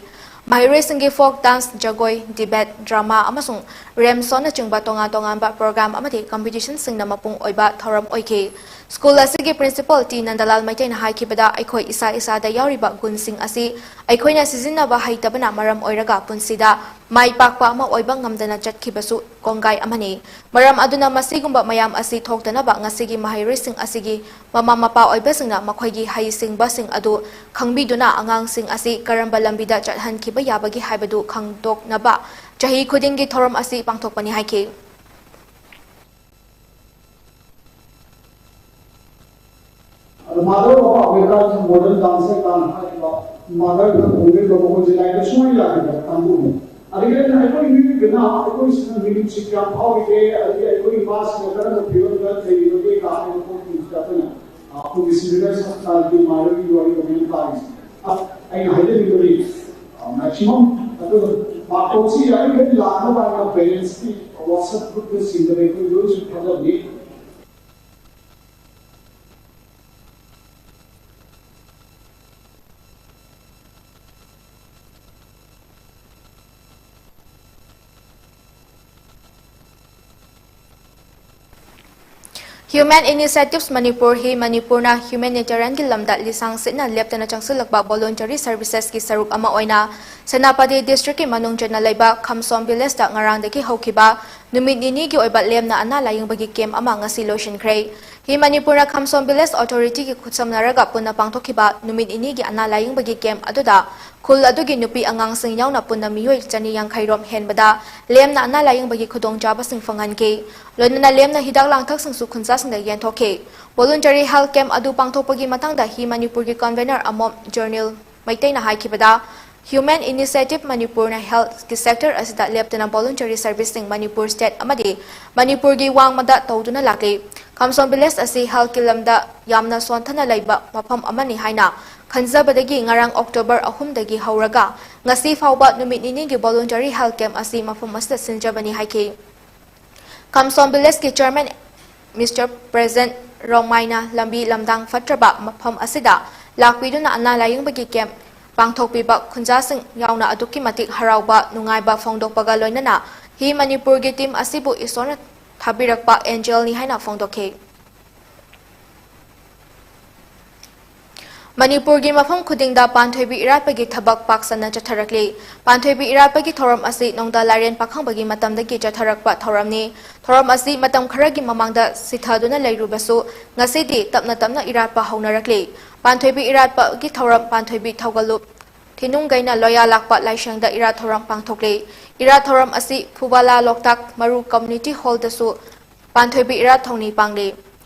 ꯃꯍꯩꯔꯣꯏꯁꯤꯡꯒꯤ ꯐꯣꯛ ꯗꯥꯟꯁ, ꯖꯒꯣꯏ, ꯗꯤꯕꯦꯠ, ꯗ꯭ꯔꯃꯥ ꯑꯃꯁꯨꯡ ꯔꯦꯝꯁꯣꯅꯆꯤꯡꯕ ꯇꯣꯉꯥꯟ ꯇꯣꯉꯥꯟꯕ ꯄ꯭ꯔꯣꯒ꯭ꯔꯥꯝ ꯑꯃꯗꯤ ꯀꯝꯄꯤꯇꯤꯁꯟꯁꯤꯡꯅ ꯃꯄꯨꯡ ꯑꯣꯏꯕ ꯊꯧꯔꯝ ꯑꯣꯏꯈꯤ꯫ ꯁ꯭ꯀꯨꯜ ꯑꯁꯤꯒꯤ ꯄ꯭ꯔꯤꯟꯁꯤꯄꯥꯜ ꯇꯤ ꯅꯟꯗꯂꯥꯜ ꯃꯩꯇꯩꯅ ꯍꯥꯏꯈꯤꯕꯗ, ꯑꯩꯈꯣꯏ ꯏꯁꯥ ꯏꯁꯥꯗ ꯌꯥꯎꯔꯤꯕ ꯒꯨꯟꯁꯤꯡ ꯑꯁꯤ ꯑꯩꯈꯣꯏꯅ ꯁꯤꯖꯤꯟꯅꯕ ꯍꯩꯇꯕꯅ ꯃꯔꯝ ꯑꯣꯏꯔꯒ ꯄꯨꯟꯁꯤꯗ ꯃꯥꯏ ꯄꯥꯛꯄ ꯑꯃ ꯑꯣꯏꯕ ꯉꯝꯗꯅ ꯆꯠꯈꯤꯕꯁꯨ ꯀꯣꯡꯒꯥꯏ ꯑꯃꯅꯤ꯫ ꯃꯔꯝ ꯑꯗꯨꯅ ꯃꯁꯤꯒꯨꯝꯕ ꯃꯌꯥꯝ ꯑꯁꯤ ꯊꯣꯛꯇꯅꯕ ꯉꯁꯤꯒꯤ ꯃꯍꯩꯔꯣꯏꯁꯤꯡ ꯑꯁꯤꯒꯤ ꯃꯃꯥ ꯃꯄꯥ ꯑꯣꯏꯕꯁꯤꯡꯅ ꯃꯈꯣꯏꯒꯤ ꯍꯩꯁꯤꯡꯕꯁꯤꯡ ꯑꯗꯨ ꯈꯪꯕꯤꯗꯨꯅ ꯑꯉꯥꯡꯁꯤꯡ ꯑꯁꯤ ꯀꯔꯝꯕ ꯂꯝꯕꯤꯗ ꯆꯠꯍꯟꯈꯤꯕ ꯌꯥꯕꯒꯦ ꯍꯥꯏꯕꯗꯨ ꯈꯪꯗꯣꯛꯅꯕ ꯆꯍꯤ ꯈꯨꯗꯤꯡꯒꯤ ꯊꯧꯔꯝ ꯑꯁꯤ ꯄꯥꯡꯊꯣꯛꯄꯅꯤ ꯍꯥꯏꯈꯤ꯫ ꯑꯗꯣ mother of Africa modern dancer ꯀꯥꯟꯅ ꯍꯥꯏꯔꯤꯕ ꯃꯥꯗꯔ ꯈꯣꯡꯂꯦꯝꯕ ꯃꯈꯣꯏꯁꯦ ꯂꯥꯏꯔꯤꯛꯇ ꯁꯨꯡꯍꯩ ꯌꯥꯈꯤꯗꯕ ꯀꯥꯡꯕꯨꯅꯤ꯫ ꯑꯗꯒꯤ ꯑꯩꯅ ꯑꯩꯈꯣꯏ ꯃꯤꯑꯣꯏꯕꯅ ꯑꯩꯈꯣꯏꯁꯤꯅ ꯃꯤꯅꯨꯡꯁꯤ ꯀꯌꯥꯝ ꯐꯥꯎꯔꯤꯒꯦ, ꯑꯗꯒꯤ ꯑꯩꯈꯣꯏ ꯏꯃꯥꯁꯤꯅ ꯀꯔꯝꯕ ꯐꯤꯕꯝꯗ ꯂꯩꯔꯤꯕꯒꯦ ꯀꯥ ꯍꯥꯏꯕ ꯄꯣꯠꯁꯤꯡꯁꯤꯗ ꯑꯩꯈꯣꯏꯅ, ꯑ, ꯑꯩꯈꯣꯏꯒꯤ ꯁꯤꯚꯤꯂꯥꯏꯁ ꯁꯪꯁꯊꯥꯟꯒꯤ ꯃꯥꯏꯔꯣꯏꯒꯤ ꯋꯥꯔꯤ ꯑꯃ ꯇꯥꯔꯤꯁꯦ꯫ ꯑ, ꯑꯩꯅ ꯍꯥꯏꯖꯅꯤꯡꯕꯗꯤ, ꯑ, ꯃꯦꯛꯁꯤꯃꯝ ꯑꯗꯨꯒ ꯄꯥꯈꯣꯟꯁꯤ ꯌꯥꯔꯤꯈꯩ ꯂꯥꯛꯅꯕ ꯍꯥꯏꯅ ꯄꯦꯔꯦꯟꯁꯀꯤ ꯋꯥꯆꯞ ꯒ꯭ꯔꯨꯞꯇ ꯁꯤꯡꯗꯕ ꯑꯩꯈꯣꯏ ꯂꯣꯏꯅꯁꯨ ꯊꯥꯖꯕꯅꯤ꯫ Human Initiatives Manipur ꯍꯤ ꯃꯅꯤꯄꯨꯔꯅ ꯍ꯭ꯌꯨꯃꯦꯅꯤꯇꯦꯔꯤꯌꯟꯒꯤ ꯂꯝꯗ ꯂꯤꯁꯥꯡ ꯁꯤꯠꯅ ꯂꯦꯞꯇꯅ ꯆꯪꯁꯤꯜꯂꯛꯄ ꯚꯣꯂꯨꯟꯇꯔꯤ ꯁꯔꯚꯤꯁꯦꯁꯀꯤ ꯁꯔꯨꯛ ꯑꯃ ꯑꯣꯏꯅ ꯁꯦꯅꯥꯄꯇꯤ ꯗꯤꯁꯇ꯭ꯔꯤꯛꯀꯤ ꯃꯅꯨꯡ ꯆꯟꯅ ꯂꯩꯕ ꯈꯝꯁꯣꯝ ꯚꯤꯂꯦꯖꯇ ꯉꯔꯥꯡꯗꯒꯤ ꯍꯧꯈꯤꯕ ꯅꯨꯃꯤꯠ ꯅꯤꯅꯤꯒꯤ ꯑꯣꯏꯕ ꯂꯦꯝꯅ ꯑꯅꯥ ꯂꯥꯌꯦꯡꯕꯒꯤ ꯀꯦꯝꯞ ꯑꯃ ꯉꯁꯤ ꯂꯣꯏꯁꯤꯟꯈ꯭ꯔꯦ꯫ ꯍꯤ ꯃꯅꯤꯄꯨꯔꯅ ꯈꯝꯁꯣꯝ ꯚꯤꯂꯦꯖ ꯑꯣꯊꯣꯔꯤꯇꯤꯒꯤ ꯈꯨꯠꯁꯝꯅꯔꯒ ꯄꯨꯟꯅ ꯄꯥꯡꯊꯣꯛꯈꯤꯕ ꯅꯨꯃꯤꯠ ꯅꯤꯅꯤꯒꯤ ꯑꯅꯥ ꯂꯥꯌꯦꯡꯕꯒꯤ ꯀꯦꯝꯞ ꯑꯗꯨꯗ ꯈꯨꯜ ꯑꯗꯨꯒꯤ ꯅꯨꯄꯤ ꯑꯉꯥꯡꯁꯤꯡ ꯌꯥꯎꯅ ꯄꯨꯟꯅ ꯃꯤꯑꯣꯏ ꯆꯅꯤ ꯌꯥꯡꯈꯩ ꯔꯣꯝ ꯍꯦꯟꯕꯗ ꯂꯦꯝꯅ ꯑꯅꯥ ꯂꯥꯌꯦꯡꯕꯒꯤ ꯈꯨꯗꯣꯡꯆꯥꯕꯁꯤꯡ ꯐꯪꯍꯟꯈꯤ꯫ ꯂꯣꯏꯅꯅ ꯂꯦꯝꯅ ꯍꯤꯗꯥꯛ ꯂꯥꯡꯊꯛꯁꯤꯡꯁꯨ ꯈꯨꯟꯖꯥꯁꯤꯡꯗ ꯌꯦꯟꯊꯣꯛꯈꯤ꯫ ꯚꯣꯂꯨꯟꯇꯔꯤ ꯍꯦꯜꯊ ꯀꯦꯝꯞ ꯑꯗꯨ ꯄꯥꯡꯊꯣꯛꯄꯒꯤ ꯃꯇꯥꯡꯗ ꯍꯤ ꯃꯅꯤꯄꯨꯔꯒꯤ ꯀꯟꯚꯦꯅꯔ ꯑꯃꯣꯝ ꯖꯔꯅꯤꯜ ꯃꯩꯇꯩꯅ ꯍꯥꯏꯈꯤꯕꯗ, ꯍ꯭ꯌꯨꯃꯦꯟ ꯏꯅꯤꯁꯤꯌꯦꯇꯤꯚ ꯃꯅꯤꯄꯨꯔꯅ ꯍꯦꯜꯊꯀꯤ ꯁꯦꯛꯇꯔ ꯑꯁꯤꯗ ꯂꯦꯞꯇꯅ ꯚꯣꯂꯨꯟꯇꯔꯤ ꯁꯔꯚꯤꯁꯁꯤꯡ ꯃꯅꯤꯄꯨꯔ ꯁ꯭ꯇꯦꯠ ꯑꯃꯗꯤ ꯃꯅꯤꯄꯨꯔꯒꯤ ꯋꯥꯡꯃꯗ ꯇꯧꯗꯨꯅ ꯂꯥꯛꯂꯤ꯫ ꯈꯝꯁꯣꯝ ꯚꯤꯂꯦꯖ ꯑꯁꯤ ꯍꯦꯜꯊꯀꯤ ꯂꯝꯗ ꯌꯥꯝꯅ ꯁꯣꯟꯊꯅ ꯂꯩꯕ ꯃꯐꯝ ꯑꯃꯅꯤ ꯍꯥꯏꯅ ꯈꯟꯖꯕꯗꯒꯤ ꯉꯔꯥꯡ ꯑꯣꯛꯇꯣꯕꯔ ꯑꯍꯨꯝꯗꯒꯤ ꯍꯧꯔꯒ ꯉꯁꯤ ꯐꯥꯎꯕ ꯅꯨꯃꯤꯠ ꯅꯤꯅꯤꯒꯤ ꯚꯣꯂꯨꯟꯇꯔꯤ ꯍꯦꯜꯊ ꯀꯦꯝꯞ ꯑꯁꯤ ꯃꯐꯝ ꯑꯁꯤꯗ ꯁꯤꯟꯖꯕꯅꯤ ꯍꯥꯏꯈꯤ꯫ ꯈꯝꯁꯣꯝ ꯚꯤꯂꯦꯖꯀꯤ ꯆꯤꯌꯔꯃꯦꯟ ꯃꯤꯁꯇꯔ ꯄ꯭ꯔꯦꯖꯦꯟ ꯔꯣꯃꯥꯏꯅ ꯂꯝꯕꯤ ꯂꯝꯗꯥꯡ ꯐꯠꯇ꯭ꯔꯕ ꯃꯐꯝ ꯑꯁꯤꯗ ꯂꯥꯛꯄꯤꯗꯨꯅ ꯑꯅꯥ ꯂꯥꯌꯦꯡꯕꯒꯤ ꯀꯦꯝꯞ ꯄꯥꯡꯊꯣꯛꯄꯤꯕ ꯈꯨꯟꯖꯥꯁꯤꯡ ꯌꯥꯎꯅ ꯑꯗꯨꯛꯀꯤ ꯃꯇꯤꯛ ꯍꯔꯥꯎꯕ ꯅꯨꯡꯉꯥꯏꯕ ꯐꯣꯡꯗꯣꯛꯄꯒ ꯂꯣꯏꯅꯅ ꯍꯤ ꯃꯅꯤꯄꯨꯔꯒꯤ team ꯑꯁꯤꯕꯨ ꯏꯁꯣꯔꯅ ꯊꯥꯕꯤꯔꯛꯄ angelꯅꯤ ꯍꯥꯏꯅ ꯐꯣꯡꯗꯣꯛꯈꯤ꯫ ꯃꯅꯤꯄꯨꯔꯒꯤ ꯃꯐꯝ ꯈꯨꯗꯤꯡꯗ ꯄꯥꯟꯊꯣꯏꯕꯤ ꯏꯔꯥꯠꯄꯒꯤ ꯊꯕꯛ ꯄꯥꯛ ꯁꯟꯅ ꯆꯠꯊꯔꯛꯂꯤ꯫ ꯄꯥꯟꯊꯣꯏꯕꯤ ꯏꯔꯥꯠꯄꯒꯤ ꯊꯧꯔꯝ ꯑꯁꯤ ꯅꯣꯡꯗꯥ ꯂꯥꯏꯔꯦꯟ ꯄꯥꯈꯪꯕꯒꯤ ꯃꯇꯝꯗꯒꯤ ꯆꯠꯊꯔꯛꯄ ꯊꯧꯔꯝꯅꯤ꯫ ꯊꯧꯔꯝ ꯑꯁꯤ ꯃꯇꯝ ꯈꯔꯒꯤ ꯃꯃꯥꯡꯗ ꯁꯤꯊꯗꯨꯅ ꯂꯩꯔꯨꯕꯁꯨ, ꯉꯁꯤꯗꯤ ꯇꯞꯅ ꯇꯞꯅ ꯏꯔꯥꯠꯄ ꯍꯧꯅꯔꯛꯂꯤ꯫ ꯄꯥꯟꯊꯣꯏꯕꯤ ꯏꯔꯥꯠꯄꯒꯤ ꯊꯧꯔꯝ ꯄꯥꯟꯊꯣꯏꯕꯤ ꯊꯧꯒꯜꯂꯨꯞ ꯊꯤꯅꯨꯡꯒꯩꯅ ꯂꯣꯌꯥ ꯂꯥꯛꯄ ꯂꯥꯏꯁꯪꯗ ꯏꯔꯥꯠ ꯊꯧꯔꯝ ꯄꯥꯡꯊꯣꯛꯂꯤ꯫ ꯏꯔꯥꯠ ꯊꯧꯔꯝ ꯑꯁꯤ ꯐꯨꯕꯥꯂꯥ ꯂꯣꯛꯇꯥꯛ ꯃꯔꯨ community hallꯗꯁꯨ ꯄꯥꯟꯊꯣꯏꯕꯤ ꯏꯔꯥꯠ ꯊꯧꯅꯤ ꯄꯥꯡꯂꯤ꯫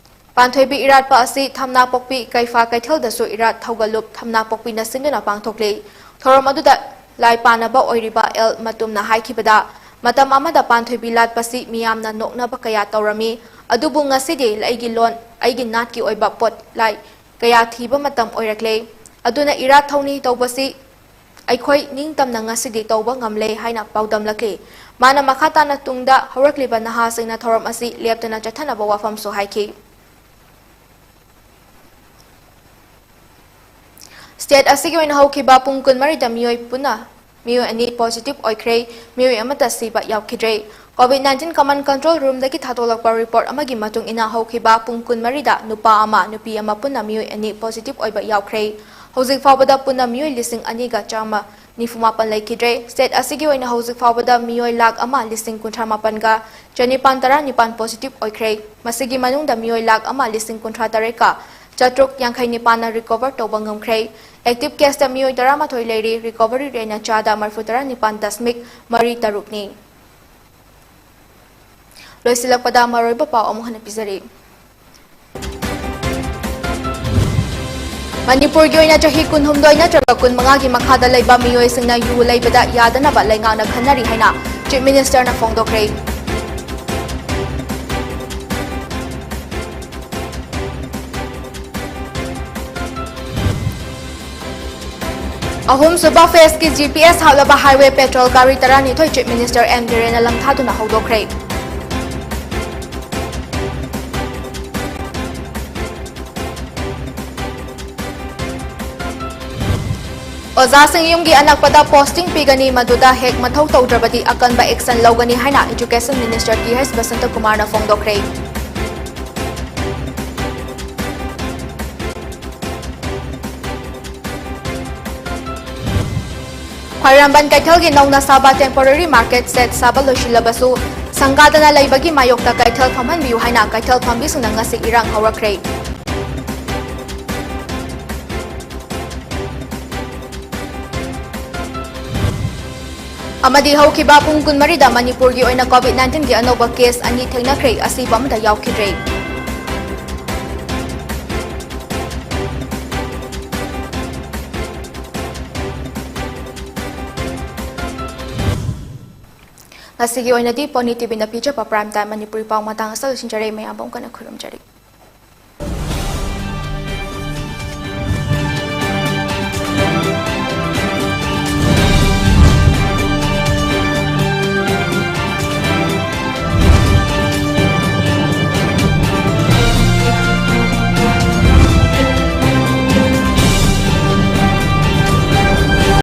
ꯄꯥꯟꯊꯣꯏꯕꯤ ꯏꯔꯥꯠꯄ ꯑꯁꯤ ꯊꯝꯅꯥꯄꯣꯛꯄꯤ ꯀꯩꯐꯥ ꯀꯩꯊꯦꯜꯗꯁꯨ ꯏꯔꯥꯠ ꯊꯧꯒꯜꯂꯨꯞ ꯊꯝꯅꯥꯄꯣꯛꯄꯤꯅ ꯁꯤꯟꯗꯨꯅ ꯄꯥꯡꯊꯣꯛꯂꯤ꯫ ꯊꯧꯔꯝ ꯑꯗꯨꯗ ꯂꯥꯏ ꯄꯥꯟꯅꯕ ꯑꯣꯏꯔꯤꯕ ꯑꯦꯜ ꯃꯇꯨꯝꯅ ꯍꯥꯏꯈꯤꯕꯗ, ꯃꯇꯝ ꯑꯃꯗ ꯄꯥꯟꯊꯣꯏꯕꯤ ꯂꯥꯠꯄꯁꯤ ꯃꯤꯌꯥꯝꯅ ꯅꯣꯛꯅꯕ ꯀꯌꯥ ꯇꯧꯔꯝꯃꯤ, ꯑꯗꯨꯕꯨ ꯉꯁꯤꯗꯤ ꯑꯩꯒꯤ ꯂꯣꯟ, ꯑꯩꯒꯤ ꯅꯥꯠꯀꯤ ꯑꯣꯏꯕ ꯄꯣꯠ ꯂꯥꯏ ꯀꯌꯥ ꯊꯤꯕ ꯃꯇꯝ ꯑꯣꯏꯔꯛꯂꯦ꯫ ꯑꯗꯨꯅ ꯏꯔꯥꯠ ꯊꯧꯅꯤ ꯇꯧꯕꯁꯤ ꯑꯩꯈꯣꯏ ꯅꯤꯡꯇꯝꯅ ꯉꯁꯤꯗꯤ ꯇꯧꯕ ꯉꯝꯂꯦ ꯍꯥꯏꯅ ꯄꯥꯎꯗꯝꯂꯛꯂꯤ꯫ ꯃꯥꯅ ꯃꯈꯥ ꯇꯥꯅ ꯇꯨꯡꯗ ꯍꯧꯔꯛꯂꯤꯕ ꯅꯍꯥꯁꯤꯡꯅ ꯊꯧꯔꯝ ꯑꯁꯤ ꯂꯦꯞꯇꯅ ꯆꯠꯊꯅꯕ ꯋꯥꯐꯝꯁꯨ ꯍꯥꯏꯈꯤ꯫ State ꯑꯁꯤꯒꯤ ꯑꯣꯏꯅ ꯍꯧꯈꯤꯕ ꯄꯨꯡ ꯀꯨꯟꯃꯔꯤꯗ ꯃꯤꯑꯣꯏ ꯄꯨꯟꯅ ꯃꯤꯑꯣꯏ ꯑꯅꯤ positive ꯑꯣꯏꯈ꯭ꯔꯦ, ꯃꯤꯑꯣꯏ ꯑꯃꯠꯇ ꯁꯤꯕ ꯌꯥꯎꯈꯤꯗ꯭ꯔꯦ꯫ COVID nineteen Command Control Roomꯗꯒꯤ ꯊꯥꯗꯣꯛꯂꯛꯄ report ꯑꯃꯒꯤ ꯃꯇꯨꯡ ꯏꯟꯅ ꯍꯧꯈꯤꯕ ꯄꯨꯡ ꯀꯨꯟꯃꯔꯤꯗ ꯅꯨꯄꯥ ꯑꯃ, ꯅꯨꯄꯤ ꯑꯃ ꯄꯨꯟꯅ ꯃꯤꯑꯣꯏ ꯑꯅꯤ positive ꯑꯣꯏꯕ ꯌꯥꯎꯈ꯭ꯔꯦ꯫ ꯍꯧꯖꯤꯛ ꯐꯥꯎꯕꯗ ꯄꯨꯟꯅ ꯃꯤꯑꯣꯏ ꯂꯤꯁꯤꯡ ꯑꯅꯤꯒ ꯆꯥꯝꯃ ꯅꯤꯐꯨ ꯃꯥꯄꯟ ꯂꯩꯈꯤꯗ꯭ꯔꯦ꯫ State ꯑꯁꯤꯒꯤ ꯑꯣꯏꯅ ꯍꯧꯖꯤꯛ ꯐꯥꯎꯕꯗ ꯃꯤꯑꯣꯏ ꯂꯥꯈ ꯑꯃ ꯂꯤꯁꯤꯡ ꯀꯨꯟꯊ꯭ꯔꯥ ꯃꯥꯄꯟꯒ ꯆꯅꯤꯄꯥꯟ ꯇꯔꯥꯅꯤꯄꯥꯟ positive ꯑꯣꯏꯈ꯭ꯔꯦ꯫ ꯃꯁꯤꯒꯤ ꯃꯅꯨꯡꯗ ꯃꯤꯑꯣꯏ ꯂꯥꯈ ꯑꯃ ꯂꯤꯁꯤꯡ ꯀꯨꯟꯊ꯭ꯔꯥ ꯇꯔꯦꯠꯀ ꯆꯥꯇ꯭ꯔꯨꯛ ꯌꯥꯡꯈꯩ ꯅꯤꯄꯥꯟꯅ recover ꯇꯧꯕ ꯉꯝꯈ꯭ꯔꯦ꯫ Active caseꯇ ꯃꯤꯑꯣꯏ ꯇꯔꯥꯃꯥꯊꯣꯏ ꯂꯩꯔꯤ, recovery rateꯅ ꯆꯥꯗ ꯃꯔꯤꯐꯨ ꯇꯔꯥ ꯅꯤꯄꯥꯟ ꯗꯁꯃꯤꯛ ꯃꯔꯤ ꯇꯔꯨꯛꯅꯤ꯫ ꯂꯣꯏꯁꯤꯜꯂꯛꯄꯗ ꯃꯔꯨꯑꯣꯏꯕ ꯄꯥꯎ ꯑꯃꯨꯛ ꯍꯟꯅ ꯄꯤꯖꯔꯤ꯫ ꯃꯅꯤꯄꯨꯔꯒꯤ ꯑꯣꯏꯅ ꯆꯍꯤ ꯀꯨꯟꯍꯨꯝꯗꯣꯏ ꯅꯠꯇ꯭ꯔꯒ ꯀꯨꯟꯃꯉꯥꯒꯤ ꯃꯈꯥꯗ ꯂꯩꯕ ꯃꯤꯑꯣꯏꯁꯤꯡꯅ ꯌꯨ ꯂꯩꯕꯗ ꯌꯥꯗꯅꯕ ꯂꯩꯉꯥꯛꯅ ꯈꯟꯅꯔꯤ ꯍꯥꯏꯅ Chief Ministerꯅ ꯐꯣꯡꯗꯣꯛꯈ꯭ꯔꯦ꯫ ꯑꯍꯨꯝꯁꯨꯕ phaseꯀꯤ GPS ꯍꯥꯞꯂꯕ highway patrol ꯒꯥꯔꯤ ꯇꯔꯥꯅꯤꯊꯣꯏ Chief Minister N. ꯕꯤꯔꯦꯟꯅ ꯂꯝꯊꯥꯗꯨꯅ ꯍꯧꯗꯣꯛꯈ꯭ꯔꯦ꯫ ꯑꯣꯖꯥꯁꯤꯡ ꯌꯨꯝꯒꯤ ꯑꯅꯛꯄꯗ posting ꯄꯤꯒꯅꯤ, ꯃꯗꯨꯗ ꯍꯦꯛ ꯃꯊꯧ ꯇꯧꯗ꯭ꯔꯕꯗꯤ ꯑꯀꯟꯕ action ꯂꯧꯒꯅꯤ ꯍꯥꯏꯅ Education Minister ꯇꯤ ꯑꯩꯆ ꯕꯁꯟꯇꯀꯨꯃꯥꯔꯅ ꯐꯣꯡꯗꯣꯛꯈ꯭ꯔꯦ꯫ ꯈ꯭ꯋꯥꯏꯔꯝꯕꯟ ꯀꯩꯊꯦꯜꯒꯤ ꯅꯧꯅ ꯁꯥꯕ temporary market shed ꯁꯥꯕ ꯂꯣꯏꯁꯤꯜꯂꯕꯁꯨ ꯁꯪꯒꯥꯗꯅ ꯂꯩꯕꯒꯤ ꯃꯥꯌꯣꯛꯇ ꯀꯩꯊꯦꯜ ꯐꯝꯍꯟꯕꯤꯌꯨ ꯍꯥꯏꯅ ꯀꯩꯊꯦꯜ ꯐꯝꯕꯤꯁꯤꯡꯅ ꯉꯁꯤ ꯏꯔꯥꯡ ꯍꯧꯔꯛꯈ꯭ꯔꯦ꯫ ꯑꯃꯗꯤ ꯍꯧꯈꯤꯕ ꯄꯨꯡ ꯀꯨꯟꯃꯔꯤꯗ ꯃꯅꯤꯄꯨꯔꯒꯤ ꯑꯣꯏꯅ COVID nineteen ꯒꯤ ꯑꯅꯧꯕ case ꯑꯅꯤ ꯊꯦꯡꯅꯈ꯭ꯔꯦ, ꯑꯁꯤꯕ ꯑꯃꯠꯇ ꯌꯥꯎꯈꯤꯗ꯭ꯔꯦ꯫ ꯉꯁꯤꯒꯤ ꯑꯣꯏꯅꯗꯤ Pony ꯇꯤꯚꯤꯅ ꯄꯤꯖꯕ Prime Time ꯃꯅꯤꯄꯨꯔꯤ ꯄꯥꯎ ꯃꯇꯥꯡ ꯑꯁꯤꯗ ꯂꯣꯏꯁꯤꯟꯖꯔꯦ꯫ ꯃꯌꯥꯝꯕꯨ ꯑꯃꯨꯛ ꯍꯟꯅ ꯈꯨꯔꯨꯝꯖꯔꯤ꯫